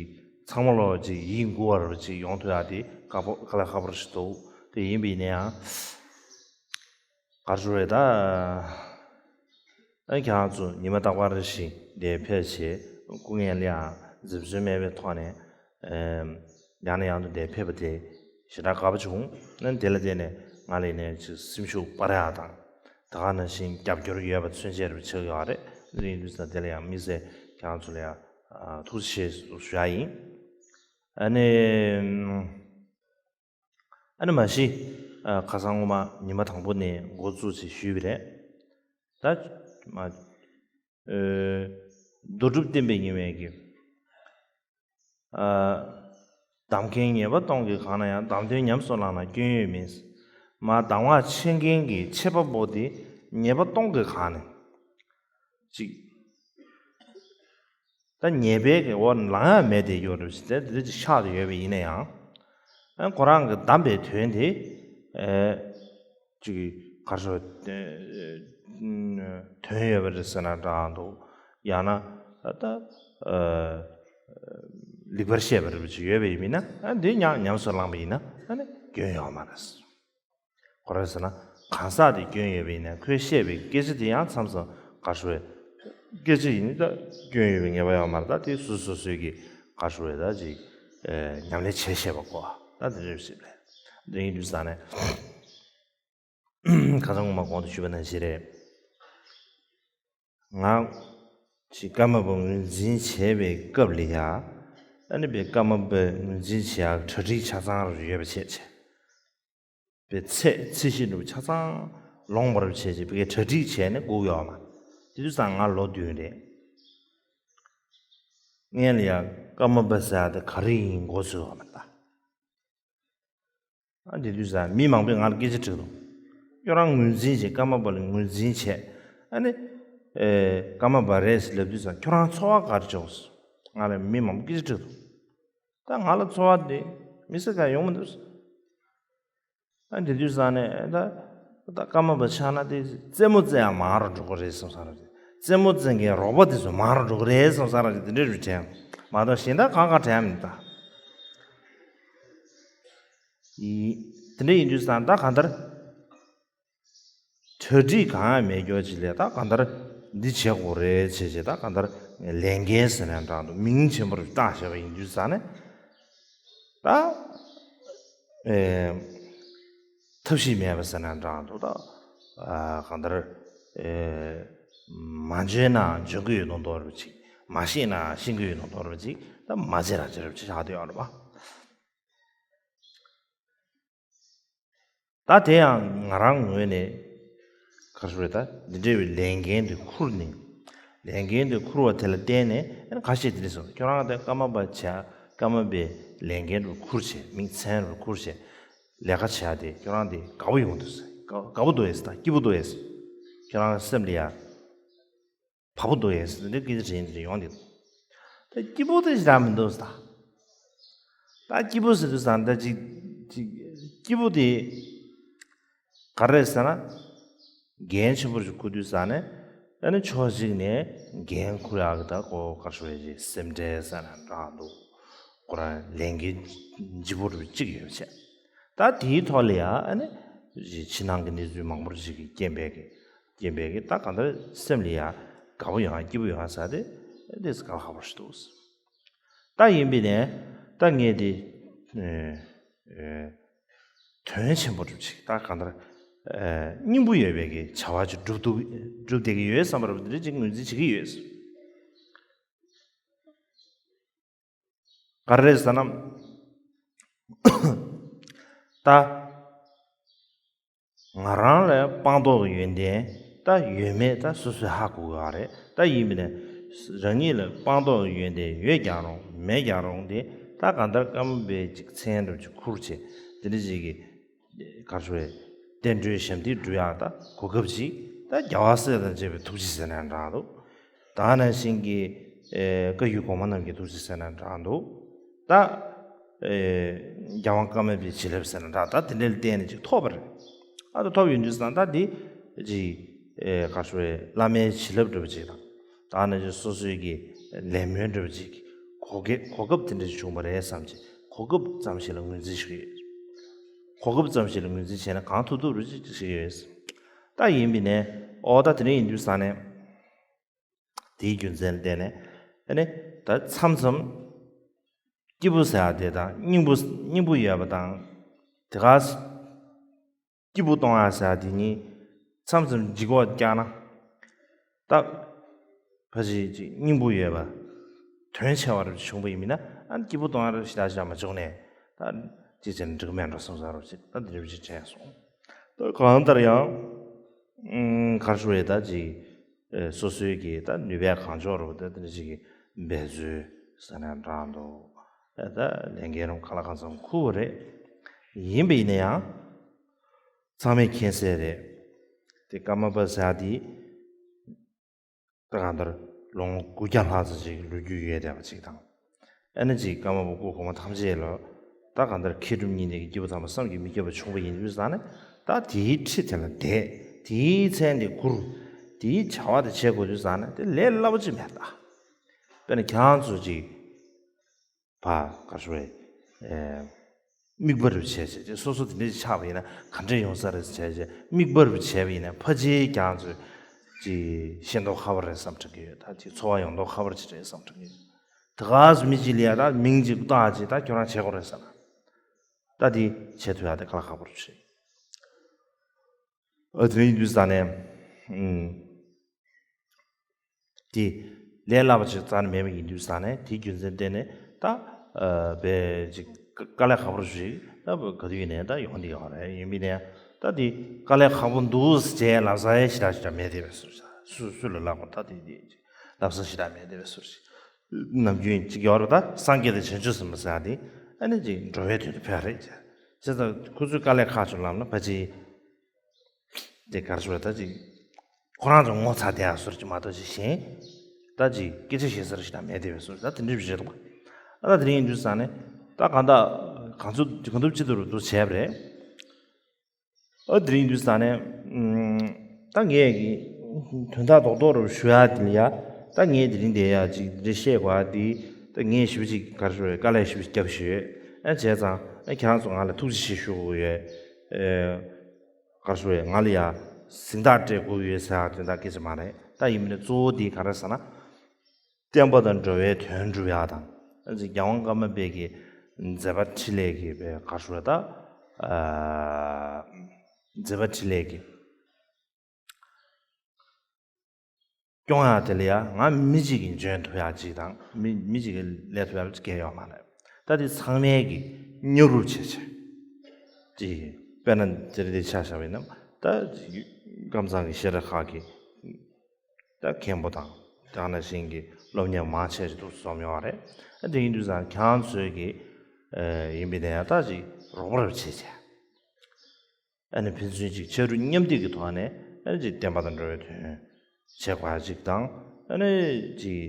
ཚང་མ་ལོ་ཅིག་ཡིད་མགུ་བ་རབ་ཅིག་ཡོང་ཐུབ་ཡ་དེ་དཀའ་པོ་དཀའ་ལས་ཁག་པོ་ཞིག་འདུག་དེ་ཡིན་པས་ན་ཡང་། ག་རེ་ཟེར་རེད་ད། ཨ་ཁྱེད་རང་ཚོ་ཉི་མ་རྟག་པར་བཞིན་འདིར་ཕེབས་བྱས། སྐུ་ངལ་ལ་ཡང་འཛེམ་ཟོན་མེད་པའི་ཐོག་ནས་ཨེམ་ཡང་ནས་ཡང་དུ་འདིར་ཕེབས་པ་དེ་ཞེ་དྲག་དགའ་པོ་བྱུང་། ཨ་ནི་དེ་ལ་བརྟེན་ནས་ང་ལ་ནས་ཅིག་སེམས་ཤུགས་སྤར་ཡག་དང་། ད་ག་ནང་བཞིན་རྒྱབ་སྐྱོར་ཡོད་པ་མཚོན་བྱེད་རུ་ཆགས་ཡོད་རེད། དེ་ཡིན་དུས་ཙང་དེ་ལ་ཡང་དམིགས་བསལ་ཁྱེད་རང་ཚོ་ལ་ཡང་ཨ་ཐུགས་རྗེ་ཆེ་ཞུ་ཡ་ཡིན། ཨ་ནི། ཨ་ནི་མ་གཞི་ཨ་ཁ་སང་སྔོན་མ་ཉི་མ་དང་པོ་ནས་འགོ་བཙུགས་ཅིག་ཞུས་པ་རེད། ད་མ་ཨེ་རྡོ་གྲུབ་བསྟན་པའི་ཉི་མས་ཀྱི་ཨ་གདམས་མཁན་ཉེས་པ་སྟོང་གིས་གང་ན་ཡང་། གདམས་དོན་ཉམས་སུ་བླངས་ན་སྐྱོན་ཡོད་མིན། མ་གདམས་ངག་འཆད་མཁན་གྱི་འཆད་པ་པོ་དེ་ཉེས་པ་སྟོང་གིས་གང་ནས་ཅིག་ད་ཉེས་པའི་གི་འོག་ལངས་ཡ་མེད་དེ་ཡོད་རེད་ཟེར་ཏེ་འདི་ཅིག་ཆགས་ཏེ་ཡོད་པ་ཡིན་ན་ཡང་། ཨ་ཁོ་རང་གི་གདམས་པའི་དོན་དེ་ཨེ་ཅིག་ག་རེ་ཟེར། ཨེ་དོན་ཡོད་པ་རེད་ཟེར་ན་འདྲ་འདུག་ཡང་ན་ད་ཨ་ལེགས་པར་བཤད་པ་རེད་ཅིག་ཡོད་པ་ཡིན་ན། ཨ་འདི་ཉམས་ཉམས་སུ་བླངས་པ་ཡིན་ན་ཨ་ནི་སྐྱོན་ཡོད་མ་རེད། ག་རེ་ཟེར་ན། གང་ཟག་དེ་སྐྱོན་ཡོད་པ་ཡིན་ན་ཁོས་བཤད་པའི་སྐད་ཆ་དེ་ཡང་མཚམས་མཚམས་ག་རེ་ཟེར། སྐད་ཆ་ཡིན་ད་སྐྱོན་ཡོད་པའི་ངེས་པ་ཡོད་མ་རེད། ད་དེ་སོ་སོ་སོ་སོའི་གི་ག་རེ་ཟེར་ད་ཅིག་ཨེ་ཉམས་ལེན་བྱེད་ཤེས་པ་དགོས། ད་དེ་འདྲ་ཞིག་རེད། དེ་ཡིན་དུས་ཙང་ནས་ཁ་སང་ངོ་མ་གོང་དུ་ཞུས་པ་ནང་བཞིན་རེད། ང་ཅིག་ཀརྨ་པ་ངོས་འཛིན་བྱས་པའི་སྐབས་ལ་ཡ། ཨ་ནི་པའི་ཀརྨ་པ་ངོས་འཛིན་བྱེད་ཡག་གྲ་སྒྲིག་ཆ་ཚང་རུ་ཡོད་པ་བྱས་བྱས། པའི་ཚད་ཚད་གཞི་འདྲ་བོ་ཆ་ཚང་ལོངས་པར་བྱས་བྱས་པའི་གྲ་སྒྲིག་བྱས་ནས་སྒུག་ཡོད་མ། དེ་དུས་ཙང་ང་ལོ་བདུན་རེད། སྔོན་ལ་ཡ་ཀརྨ་པ་ཟེར་ཡ་དེ་ག་རེ་ཡིན་མགོ་ཚོས་ཡོད་མ་རེད་ད། ཨ་དེ་དུས་ཙང་མི་མང་པོས་ང་ལ་སྐད་ཆ་དྲིས་འདུག་ཁྱོད་རང་ངོས་འཛིན་བྱས། ཀརྨ་པ་ལ་ངོས་འཛིན་བྱས། ཨ་ནི་ཨེ་ཀརྨ་པ་རེད་ཟེར་ལབ་དུས་ཙང་ཁྱོད་རང་ཚོར་བ་ག་རེ་བྱུང་ཟེར། ང་ལ་མི་མང་པོས་སྐད་ཆ་དྲིས་འདུག་ད་ང་ལ་ཚོར་བ་དེ་མི་སེར་ག་ཡོང་མི་འདུག་ཨ་དེ་དུས་ཙང་ནས་ད་ད་ཀརྨ་པ་ཆགས་ན་དེ་རྩེད་མོ་རྩེ་ཡང་མང་རུ་འགྲོ་གི་རེད་བསམ་ས་རེད། རྩེད་མོ་རྩེ་མཁན་རོགས་པ་དེ་ཚོ་མང་རུ་འགྲོ་གི་རེད་བསམ་ས་རེད། དེ་འདྲ་རུ་དྲན་མ་གཏོགས་གཞན་དག་གང་ག་དྲན་མི་འདུག་ད་ཡིན། དེ་འདྲ་ཡིན་དུས་ཙང་ད་གང་ལྟར་གྲ་སྒྲིག་གང་ཡང་མེད་རྒྱུ་ཅིག་ལས། ད་གང་ལྟར་འདི་བྱེད་དགོས་རེད་བྱས་བྱས། ད་གང་ལྟར་ལས་འགན་ཟེར་ན་འདྲ་འདུག་མིང་ཆེན་པོ་རུ་བཏགས་བཞག་པ་ཡིན་དུས་ཙང་ནས། ད་ཨེ་ཐབས་ཤེས་མེད་པ་ཟེར་ན་འདྲ་འདུག་ད་ཨ་གང་ལྟར་ཨེ་མ་འཇོན་ན་འཇོན་གི་ཡོད་མདོག་མདོག་རུ་ཅིག་མ་ཤེས་ན་ཤེས་གི་ཡོད་མདོག་མདོག་རུ་ཅིག་ད་མ་བྱེད་ར་བྱེད་རུ་ཅིག་ཆགས་བསྡད་ཡོད་རེད་པ། ད་དེ་ཡང་ང་རང་ངོས་ནས་ག་རེ་ཟེར་ད། འདི་འདྲ་བའི་ལས་འགན་དེ་འཁུར་ནས། ལས་འགན་དེ་འཁུར་བ་དེ་ལ་བརྟེན་ནས་ཨ་ནི་ཁ་ཤས་དེ་འདྲ་ཟེར། ཁྱོད་རང་དེ་ཀརྨ་པ་བྱས། ཀརྨ་པའི་ལས་འགན་དེ་འཁུར་བྱས། མིང་མཚན་རུ་འཁུར་བྱས། ལས་ཀ་བྱས་ཏེ་ཁྱོད་རང་དེ་དགའ་པོ་ཡོང་འདུག་ཟེར། དགའ་དགའ་པོ་འདུག་ཨེ་ཟེར། ད་སྐྱིད་པོ་འདུག་ཨེ་ཟེར། ཁྱོད་རང་སེམས་ལ་ཡ། བབ་པོ་འདུག་ཡས་འདི་སྐད་ཆ་དྲན་དྲན་ཡོང་དེ། ད་སྐྱིད་པོ་དེ་ཞེ་དྲག་མི་འདུག་ཟེར། ད་སྐྱིད་པོ་ཟེར་དུས་ཙང་ད་ཅིག་ཅིག་སྐྱིད་པོ་དེ་ག་རེ་ཟེར་ན། འགན་ཆེན་པོ་ཞིག་འཁུར་དུས་ཙང་ནས་ཨ་ནི་ཕྱོགས་གཅིག་ནས་འགན་འཁུར་ཡག་གི་ད་ཀོ་ག་རེ་ཞིག་སེམས་ཁྲལ་ཟེར་ན་འདྲ་འདུག་ཁོ་རང་ལས་འགན་ལྗིད་པོ་རུ་གཅིག་ཡོད་བྱས། ད་དེའི་ཐོག་ལ་ཡང་ཨ་ནི་ཕྱི་ནང་གི་གནས་ཚུལ་མང་པོ་ཞིག་གི་རྐྱེན་པས་ཀྱི་རྐྱེན་པས་ཀྱི་ད་གང་ལྟར་སེམས་ལ་ཡང་དགའ་པོ་ཡོང་ཡང་སྐྱིད་པོ་ཡོང་ཡང་ཟེར་ཏེ་དེ་ཁག་ཁག་པོ་ཞིག་འདུག་ད་ཡིན་པས་ནས་ད་ངས་དེ་ཨེ་ཨེ་དོན་ཆེན་པོ་སྒྲུབ་ཅིག་ད་གང་ལྟར་ཨེ་སྙིང་པོ་ཡོད་པའི་གི་བྱ་བ་ཅིག་སྒྲུབ་ཐུབ་སྒྲུབ་བསྡད་ཀྱི་ཡོད་བསམ་པ་རུ་དེ་འདྲ་ཅིག་ངོས་འཛིན་བྱེད་ཀྱི་ཡོད། ག་རེ་ཟེར་ན། ད་ང་རང་ལ་སྤངས་རྟོགས་ཀྱི་ཡོན་ཏན་ད་ཡོད་མེད་ད་སོ་སོས་ཧ་གོ་གི་ཡོད་རེད། ད་ཡིན་པས་ན་རང་ཉིད་ལ་སྤངས་རྟོགས་ཀྱི་ཡོན་ཏན་ཡོད་ཀྱང་རུང་མེད་ཀྱང་རུང་དེ་ད་གང་ལྟར་ཀརྨ་པའི་ཅིག་མཚན་འདྲ་ཅིག་ཁུར་བྱས་དེ་འདྲ་ཅིག་གི་གར་ཞུ་བའི་བསྟན་འགྲོའི་ཞབས་འདེགས་སྒྲུབ་ཡག་ད་གོ་སྐབས་ཅིག་ད་རྒྱལ་བ་སྲས་དང་བཅས་པའི་ཐུགས་རྗེ་ཟེར་ན་འདྲ་འདུག་ད་ནང་བཞིན་གྱི་ཨེ་བཀའ་བརྒྱུད་གོང་མ་རྣམས་ཀྱི་ཐུགས་རྗེ་ཟེར་ན་འདྲ་འདུག་ད་ཨེ་རྒྱལ་དབང་ཀརྨ་པའི་བྱིན་རླབས་ཟེར་ན་འདྲ་ད་དེ་འདྲ་ལ་བརྟེན་ནས་ཅིག་ཐོབ་པ་རེད། ཨ་ད་ཐོབ་ཡོང་དུས་ཙང་ད་འདི་ཅིག་ཨེ་གར་ཞུ་བའི་བླ་མའི་བྱིན་རླབས་འདྲ་བ་ཅིག་དང་ད་ནང་བཞིན་སོ་སོའི་གི་ལས་སྨོན་འདྲ་བ་ཅིག་གོ་སྐབས་གོ་སྐབས་དེ་འདྲ་ཞིག་བྱུང་བ་རེད་བསམ་ཅིག་གོ་སྐབས་ཙམ་ཞིག་ལ་ངོས་འཛིན་ཞིག་ཡོད། གོ་སྐབས་ཙམ་ཞིག་ལ་ངོས་འཛིན་བྱས་ན་གང་ཐུབ་ཐུབ་རུ་ཅིག་ཞིག་ཡོད། ད་ཡིན་པས་ནས་ཨོ་ད་དེ་འདྲ་ཡིན་དུས་ཙང་ནས་དེའི་རྒྱུ་མཚན་ལ་བརྟེན་ནས་ཨ་ནི་ད་མཚམས་མཚམས་སྐྱིད་པོ་ཟེར་ཡག་དེ་དང་སྙིང་པོ་སྙིང་པོ་ཡོད་པ་དང་དེ་ག་སྐྱིད་པོ་གཏོང་ཡག་ཟེར་ཡག་དེ་གཉིས་མཚམས་མཚམས་འཇིགས་པ་བཀྱག་ན་ད་ཕ་ཞིག་ཅིག་སྙིང་པོ་ཡོད་པ་དོན་ཆེ་བ་རུ་བྱུང་པ་ཡིན་མིན་ན་ཨ་ནི་སྐྱིད་པོ་གཏོང་ཡག་རུ་ཞིག་ད་ཞག་མ་བྱུང་ནས་ད་ཅི་བྱས་ན་འགྲིག་མེད་འགྲོ་བསམ་ས་རུ་ཅིག་ད་འདི་རུ་ཅིག་དྲན་སོང་། ད་གང་ལྟར་ཡང་ཨུམ་གར་ཞུ་བའི་ད་ཅིག་ཨེ་སོ་སོའི་གི་ད་ནུས་པའི་གང་ལྕོགས་རུ་ད་དེ་འདྲ་ཅིག་གི་འབད་རྩོལ་ཟེར་ན་འདྲ་འདུག་ཨེ་ད་ལས་འགན་རུ་ག་ལ་གང་འཚམ་འཁུར་བ་རེད། ཡིན་པ་ཡིན་ན་ཡང་ཚང་མས་མཁྱེན་གསལ་རེད། དེ་ཀརྨ་པ་ཟེར་ཡག་དེ་ད་གང་ལྟར་ལོ་ངོ་དགུ་བརྒྱ་ལྷག་ཙམ་ཅིག་ལོ་རྒྱུས་ཡོད་བསྡད་པ་ཅིག་དང་། ཨ་ནི་ཅིག་ཀརྨ་པ་སྐུ་གོང་མ་ཐམས་ཅད་ལ་ད་གང་ལྟར་མཁས་གྲུབ་གཉིས་ལྡན་གྱི་སྐྱེས་བུ་དམ་པ་བསམ་གྱིས་མི་ཁྱབ་པ་བྱུང་བ་ཡིན་དུས་ཙང་ནས་ད་དེའི་ཁྲི་དེ་ལ་བསྡད་དེའི་མཚན་དེ་བསྐུར་དེའི་བྱ་བ་དེ་བྱེད་དགོས་དུས་ཙང་ནས་དེ་ལས་སླ་པོ་ཅིག་མེད་ད། དཔེར་ན་ཁྱེད་རང་ཚོ་ཅིག་ཕ་ག་ཞུ་བའི་ཨེ་དམིགས་པ་རུ་བྱས་བྱས་བྱས་སོ་སོ་དེ་འདྲ་ཞིག་ཆགས་པ་ཡིན་ན་ག་འདྲ་ཡོང་ས་རེད་བྱས་བྱས་དམིགས་པ་རུ་བྱས་པ་ཡིན་ན་ཕལ་ཆེར་ཀྱང་ཚོས་ཅིག་ཤེས་མདོག་ཁ་པོ་རེད་བསམ་དྲན་གྱི་ཡོད། ད་ཅིག་ཚོར་བ་ཡོང་མདོག་ཁ་པོ་ཅིག་རེད་བསམ་དྲན་གྱི་ཡོད། ད་ག་སུ་མི་གཅིག་ལ་ཡ་ད་མིང་གཅིག་བཏགས་ཅིག་ད་ཁྱོད་རང་བྱེད་དགོས་རེད་ཟེར་ན་ད་དེ་བྱེད་ཐུབ་ཡ་དེ་དཀའ་ལས་ཁག་པོ་རེད། ཨ་དེ་ཡིན་དུས་ཙང་ནས་ཨུམ། དེ་ལས་སླ་པོ་ཅིག་རྩ་ནས་མེད་པ་ཡིན་དུས་ཙང་ནས་དེའི་རྒྱུ་མཚན་བརྟེན་ནས་ད་ཨ་དཔེ་ཅིག་དཀའ་ལས་ཁག་པོ་ཞིག་ད་ག་དུས་ཡིན་ནའི་ད་ཡོང་བསྡད་ཡོད་རེད། ཡིན་པས་ནའི་ད་དེ་དཀའ་ལས་ཁག་པོ་འདུག་ཟེར་ལབ་ས་ཡང་ཞེ་དྲག་ཞེ་དྲག་མེད་བསྡད་པའི་བཟོ་འདྲ། སུ་སུ་ལ་ལབ་དགོས་ད་དེ་དེ་ཅིག་ལབ་ས་ཞེ་དྲག་མེད་བསྡད་པའི་བཟོ་འདྲ་ཞིག་ནམ་རྒྱུན་ཅིག་ཡོད་རེད། ད་སངས་རྒྱས་དང་བྱང་ཆུབ་སེམས་དཔའ་ཟེར་ཡ་དེ་ཨ་ནི་ཅིག་འགྲོ་བའི་དོན་དུ་ཕེབས་རེད་ཅེས་བྱས་ཙང་ཁོ་ཚོས་དཀའ་ལས་ཁག་ཆེ་ལབ་ན་ཕལ་ཆེར། དེ་གར་སོང་བས་ད་ཅིག་ཁོ་རང་ཚོ་ངོ་ཚ་དེ་ཡང་སོར་གྱི་མ་གཏོགས་ཅིག་གཞན་ད་ཅིག་སྐད་ཆ་བཤད་ས་ར་ཞིག་དང་མེད་དེ་བས་སོར་ད་དེ་འདྲ་བཞེས་ཐུབ་པ། ཨ་ད་དེ་རིང་ཡིན་དུས་ས་ནས་ད་གང་ད་གང་ཚོད་གང་ཐུབ་ཅི་ཐུབ་རུ་འདུག་བྱས་པ་རེད། ཨ་དེ་རིང་ཡིན་དུས་ས་ནས་ད་ངས་ཀྱི་དོན་དག་རྡོག་རྡོག་རུ་ཞུ་ཡ་དེ་ལ་ཡ་ད་ངས་དེ་རིང་དེ་ཡ་ཅིག་འདི་བཤད་དགོས་ཡ་དེ་ད་ངས་ཞེ་པོ་ཅིག་གར་སོང་བས་དཀའ་ལས་ཞེ་པོ་ཅིག་བརྒྱབ་ཞུས་ཡོད། ཨ་བྱས་ཙང་ཨ་ཁྱེད་རང་ཚོ་ང་ལ་ཐུགས་རྗེ་ཆེ་ཞུ་དགོས་ཡོད། གར་སོང་བས་ང་ལ་ཡ་གཟེངས་རྟགས་སྤྲད་དགོས་ཡོད་ཟེར་ཡ་དོན་དག་སྐད་ཆ་མ་རེད། ད་ཡིན་མིན་ན་གཙོ་བོ་དེ་ག་རེ་ཟེར་ན། བསྟན་པ་དང་འགྲོ་བའི་དོན་སྒྲུབ་ཡ་དང་། ཨ་ཙི་རྒྱལ་དབང་ཀརྨ་པའི་གི་མཛད་པ་འཕྲིན་ལས་ཀྱི་བའི་གར་སོང་བས་ད། མཛད་པ་འཕྲིན་ལས་ཀྱི་སྐྱོང་ཡ་དེ་ལ་ཡ་ང་མི་གཅིག་གིས་འཇོན་ཐུབ་ཡ་གཅིག་དང་མི་མི་གཅིག་གིས་ལས་ཐུབ་ཡ་གཅིག་གང་ཡོད་མ་རེད། ད་དེ་ཚང་མས་ཀྱི་མཉམ་རུབ་བྱས་བྱས་ཀྱི་དཔེར་ན་དེ་རེད་དེ་ཆ་བཞག་པ་ཡིན་ན་ད་ཀམ་ཚང་གི་བཤད་གྲྭ་ཁག་གི་ད་མཁན་པོ་དང་དེ་ནང་བཞིན་གྱི་སློབ་གཉེར་མང་ཆེ་ཞིག་ཏུ་འཛོམས་ཡོད་རེད། ད་དེ་ཡིན་དུས་ཙང་ཁྱེད་ཚོས་ཀྱི་ཡིན་པའི་ནས་ད་ཅིག་རོགས་པ་རུ་བྱས་བྱས། ཨ་ནི་ཕན་ཚུན་ཅིག་ཕྱག་རོགས་མཉམ་འདེགས་ཀྱི་ཐོག་ནས་ཨ་ནི་ཅིག་བསྟན་པ་དང་འགྲོ་བའི་དོན་བྱེད་དགོས་ཡ་ཅིག་དང་ཨ་ནི་ཅིག་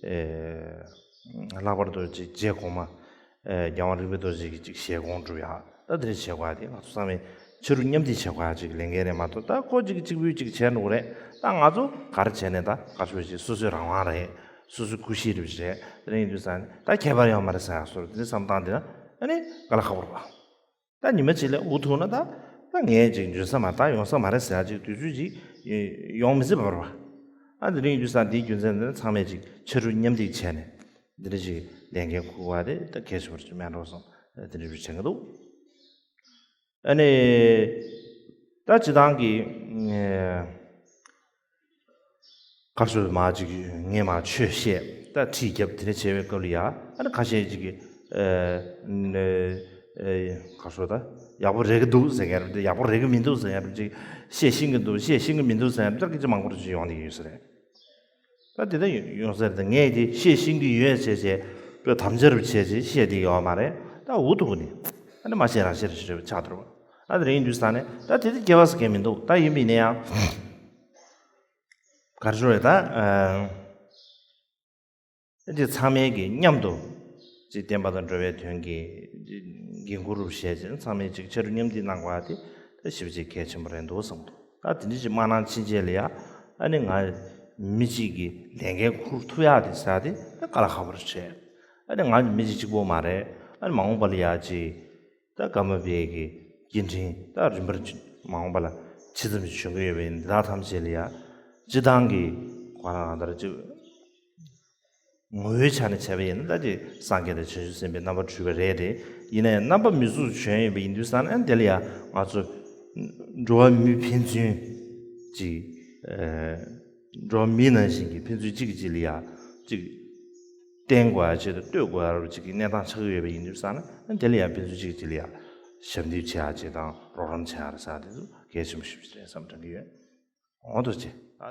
ཨེ་ལྷག་པར་དུ་ཅིག་རྗེ་གོང་མ་ཨེ་རྒྱལ་དབང་རིག་པའི་རྡོ་རྗེ་གི་ཅིག་ཞལ་དགོངས་སྒྲུབ་ཡ་ད་དེ་འདྲ་བྱེད་དགོས་ཡ་དེ་ང་ཚོ་ཚང་མས་ཕྱག་རོགས་མཉམ་འདེགས་བྱེད་དགོས་ཡ་ཅིག་ལས་འགན་རེད་མ་གཏོགས་ད་ཁོ་ཅིག་གཅིག་པུས་ཅིག་བྱས་འགྲོ་གི་རེད། ད་ང་ཚོ་ག་རེ་བྱས་ནས་ད་ག་ཚོད་ཅིག་སོ་སོའི་རང་དབང་རེད། སོ་སོའི་སྐུ་གཤིས་རེད་པ་རེད། དེ་འདྲ་ཡིན་དུས་ཙང་ནས་ད་ཁྱད་པར་ཡོད་མ་རེད་ཟེར་ཡག་བཟོ་འདྲ། དེ་འདྲ་བསམ་བློ་བཏང་བསྡད་ན་ཨ་ནི་དཀའ་ལས་ཁག་པོ་རེད་པ། ད་ཉི་མ་གཅིག་ལ་འུ་ཐུག་ན་ད་ད་ངས་ཅིག་འཇོན་ས་མ་རེད། ད་ཡོང་ས་མ་རེད་ཟེར་ཡག་ཅིག་དུས་ཚོད་ཅིག་ཡོང་མི་སྲིད་པ་རེད་པ། ཨ་དེ་འདྲ་ཡིན་དུས་ཙང་དེའི་རྒྱུ་མཚན་དེ་ནི་ཚང་མས་ཅིག་ཕྱར་གྲུ་མཉམ་འདེགས་བྱས་ནས་འདི་འདྲ་ཅིག་ལས་འགན་འཁུར་དགོས་པ་དེ་ད་གལ་ཆེན་པོ་རེད་མེད་འགྲོ་བསམ། དེ་འདྲ་ཅིག་བྱེད་ཀྱི་འདུག་ཨ་ནི་ད་སྤྱིར་བཏང་གི་ཨེ་ག་རེ་ཟེར། མ་ཅིག་ངས་མ་ཆོས་བཤད་ད་ཁྲིད་རྒྱབ་དེ་འདྲ་བྱེད་པའི་སྐབས་ལ་ཡ་ཨ་ནི་ཁ་ཤས་ཅིག་གིས་ཨེ་ཨེ་ག་རེ་ཟེར། ད་ཡག་པོ་རེད་ཀྱི་འདུག་ཟེར་མཁན་རེད། ཡག་པོ་རེད་ཀྱི་མི་འདུག་ཟེར་མཁན་རེད། ཅིག་བཤད་ཤེས་ཀྱི་འདུག་བཤད་ཤེས་ཀྱི་མི་འདུག་ཟེར་མཁན་ད་སྐད་ཆ་མང་པོ་ཅིག་ཡོང་བསྡད་ཀྱི་ཡོད་ས་རེད། ད་དེ་ལྟར་ཡོང་ས་རེད། ད་ངས་དེ་བཤད་ཤེས་ཀྱི་ཡོད་བྱས་བྱས་པོས་དམ་བཅའ་རུ་བྱས་བྱས་བཤད་བསྡད་ཡོད་མ་རེད། ད་འུ་ཐུག་ནས་ཨ་ནི་མ་བཤད་རང་བཤད་རེད་ཆགས་འགྲོ་བ། ཨ་དེ་རིང་དུས་ས་ནས་ད་དེ་དེ་སྐྱེ་བ་ཟེར་མཁན་མི་འདུག་ད་ཡིན་པ་ཡིན་ན་ཡང་ག་རེ་ཟེར་རེད། ད་ཨ་དེ་ཚང་མས་ཀྱི་མཉམ་དུ་ཅིག་བསྟན་པ་དང་འགྲོ་བའི་དོན་གྱི་འགན་འཁུར་རུ་བཞེས་བྱས་ཚང་མས་ཅིག་ཕྱར་གྲུ་མཉམ་འདེགས་གནང་དགོས་པ་དེ་ད་ཞེ་པོ་ཅིག་གལ་ཆེན་པོ་རེད་འདུག་བསམ་འདུག་ད་དེ་འདྲ་ཅིག་མ་གནང་ཕྱིན་ཆད་ལ་ཡ་ཨ་ནི་ང་མི་གཅིག་གིས་ལས་འགན་འཁུར་ཐུབ་ཡག་དེ་ཟེར་ཡག་དེ་ད་དཀའ་ལས་ཁག་པོ་རེད་བྱས། ཨ་ནི་ང་མི་གཅིག་གཅིག་པོ་མ་རེད། ཨ་ནི་མ་འོངས་པ་ལ་ཡ་ཅིག་ད་ཀརྨ་པའི་གི་སྐྱེ་ཕྲེང་ད་རིམ་པར་ཅིག་མ་འོངས་པ་ལ་ཇི་ཙམ་ཞིག་བྱུང་གི་ཡོད་པ་ཡིན་འདི་དག་ཐམས་ཅད་ལ་ཡ་སྤྱིར་བཏང་གི་གོ་ན་གང་ལྟར་ཅིག་ངོ་བོའི་ཆ་ནས་བྱས་པ་ཡིན་ན་ད་ཅིག་སངས་རྒྱས་དང་བྱང་ཆུབ་སེམས་དཔའི་རྣམ་པར་གྲོལ་བ་རེད་དེ། ཡིན་ན་ཡང་རྣམ་པ་མི་གཟུགས་བྱོན་ཡོད་པ་ཡིན་དུས་ཙང་ན་དེ་ལ་ཡང་ང་ཚོ་འགྲོ་བ་མི་ཕན་ཚུན་ཅིག་ཨེ་འགྲོ་བ་མི་ནང་བཞིན་གྱི་ཕན་ཚུན་གཅིག་གིས་གཅིག་ལ་ཡང་ཅིག་བརྟེན་དགོས་ཡ་ཆེད་དུ་བསྟོད་དགོས་ཡ་ཅིག་གི་གནས་སྟངས་ཆགས་ཀྱི་ཡོད་པ་ཡིན་དུས་ཙང་ན་དེ་ལ་ཡང་ཕན་ཚུན་གཅིག་གིས་གཅིག་ལ་ཡང་ཞབས་འདེགས་བྱེད་ཡ་ཅིག་དང་རོགས་རམ་བྱེད་ཡ་རེད་ཟེར་དེ་ཚོ་གལ་ཆེན་པོ་ཞིག་རེད་བསམ་དྲན་གྱི་ཡོད། འོ་ཐུགས་རྗེ་ཆེ།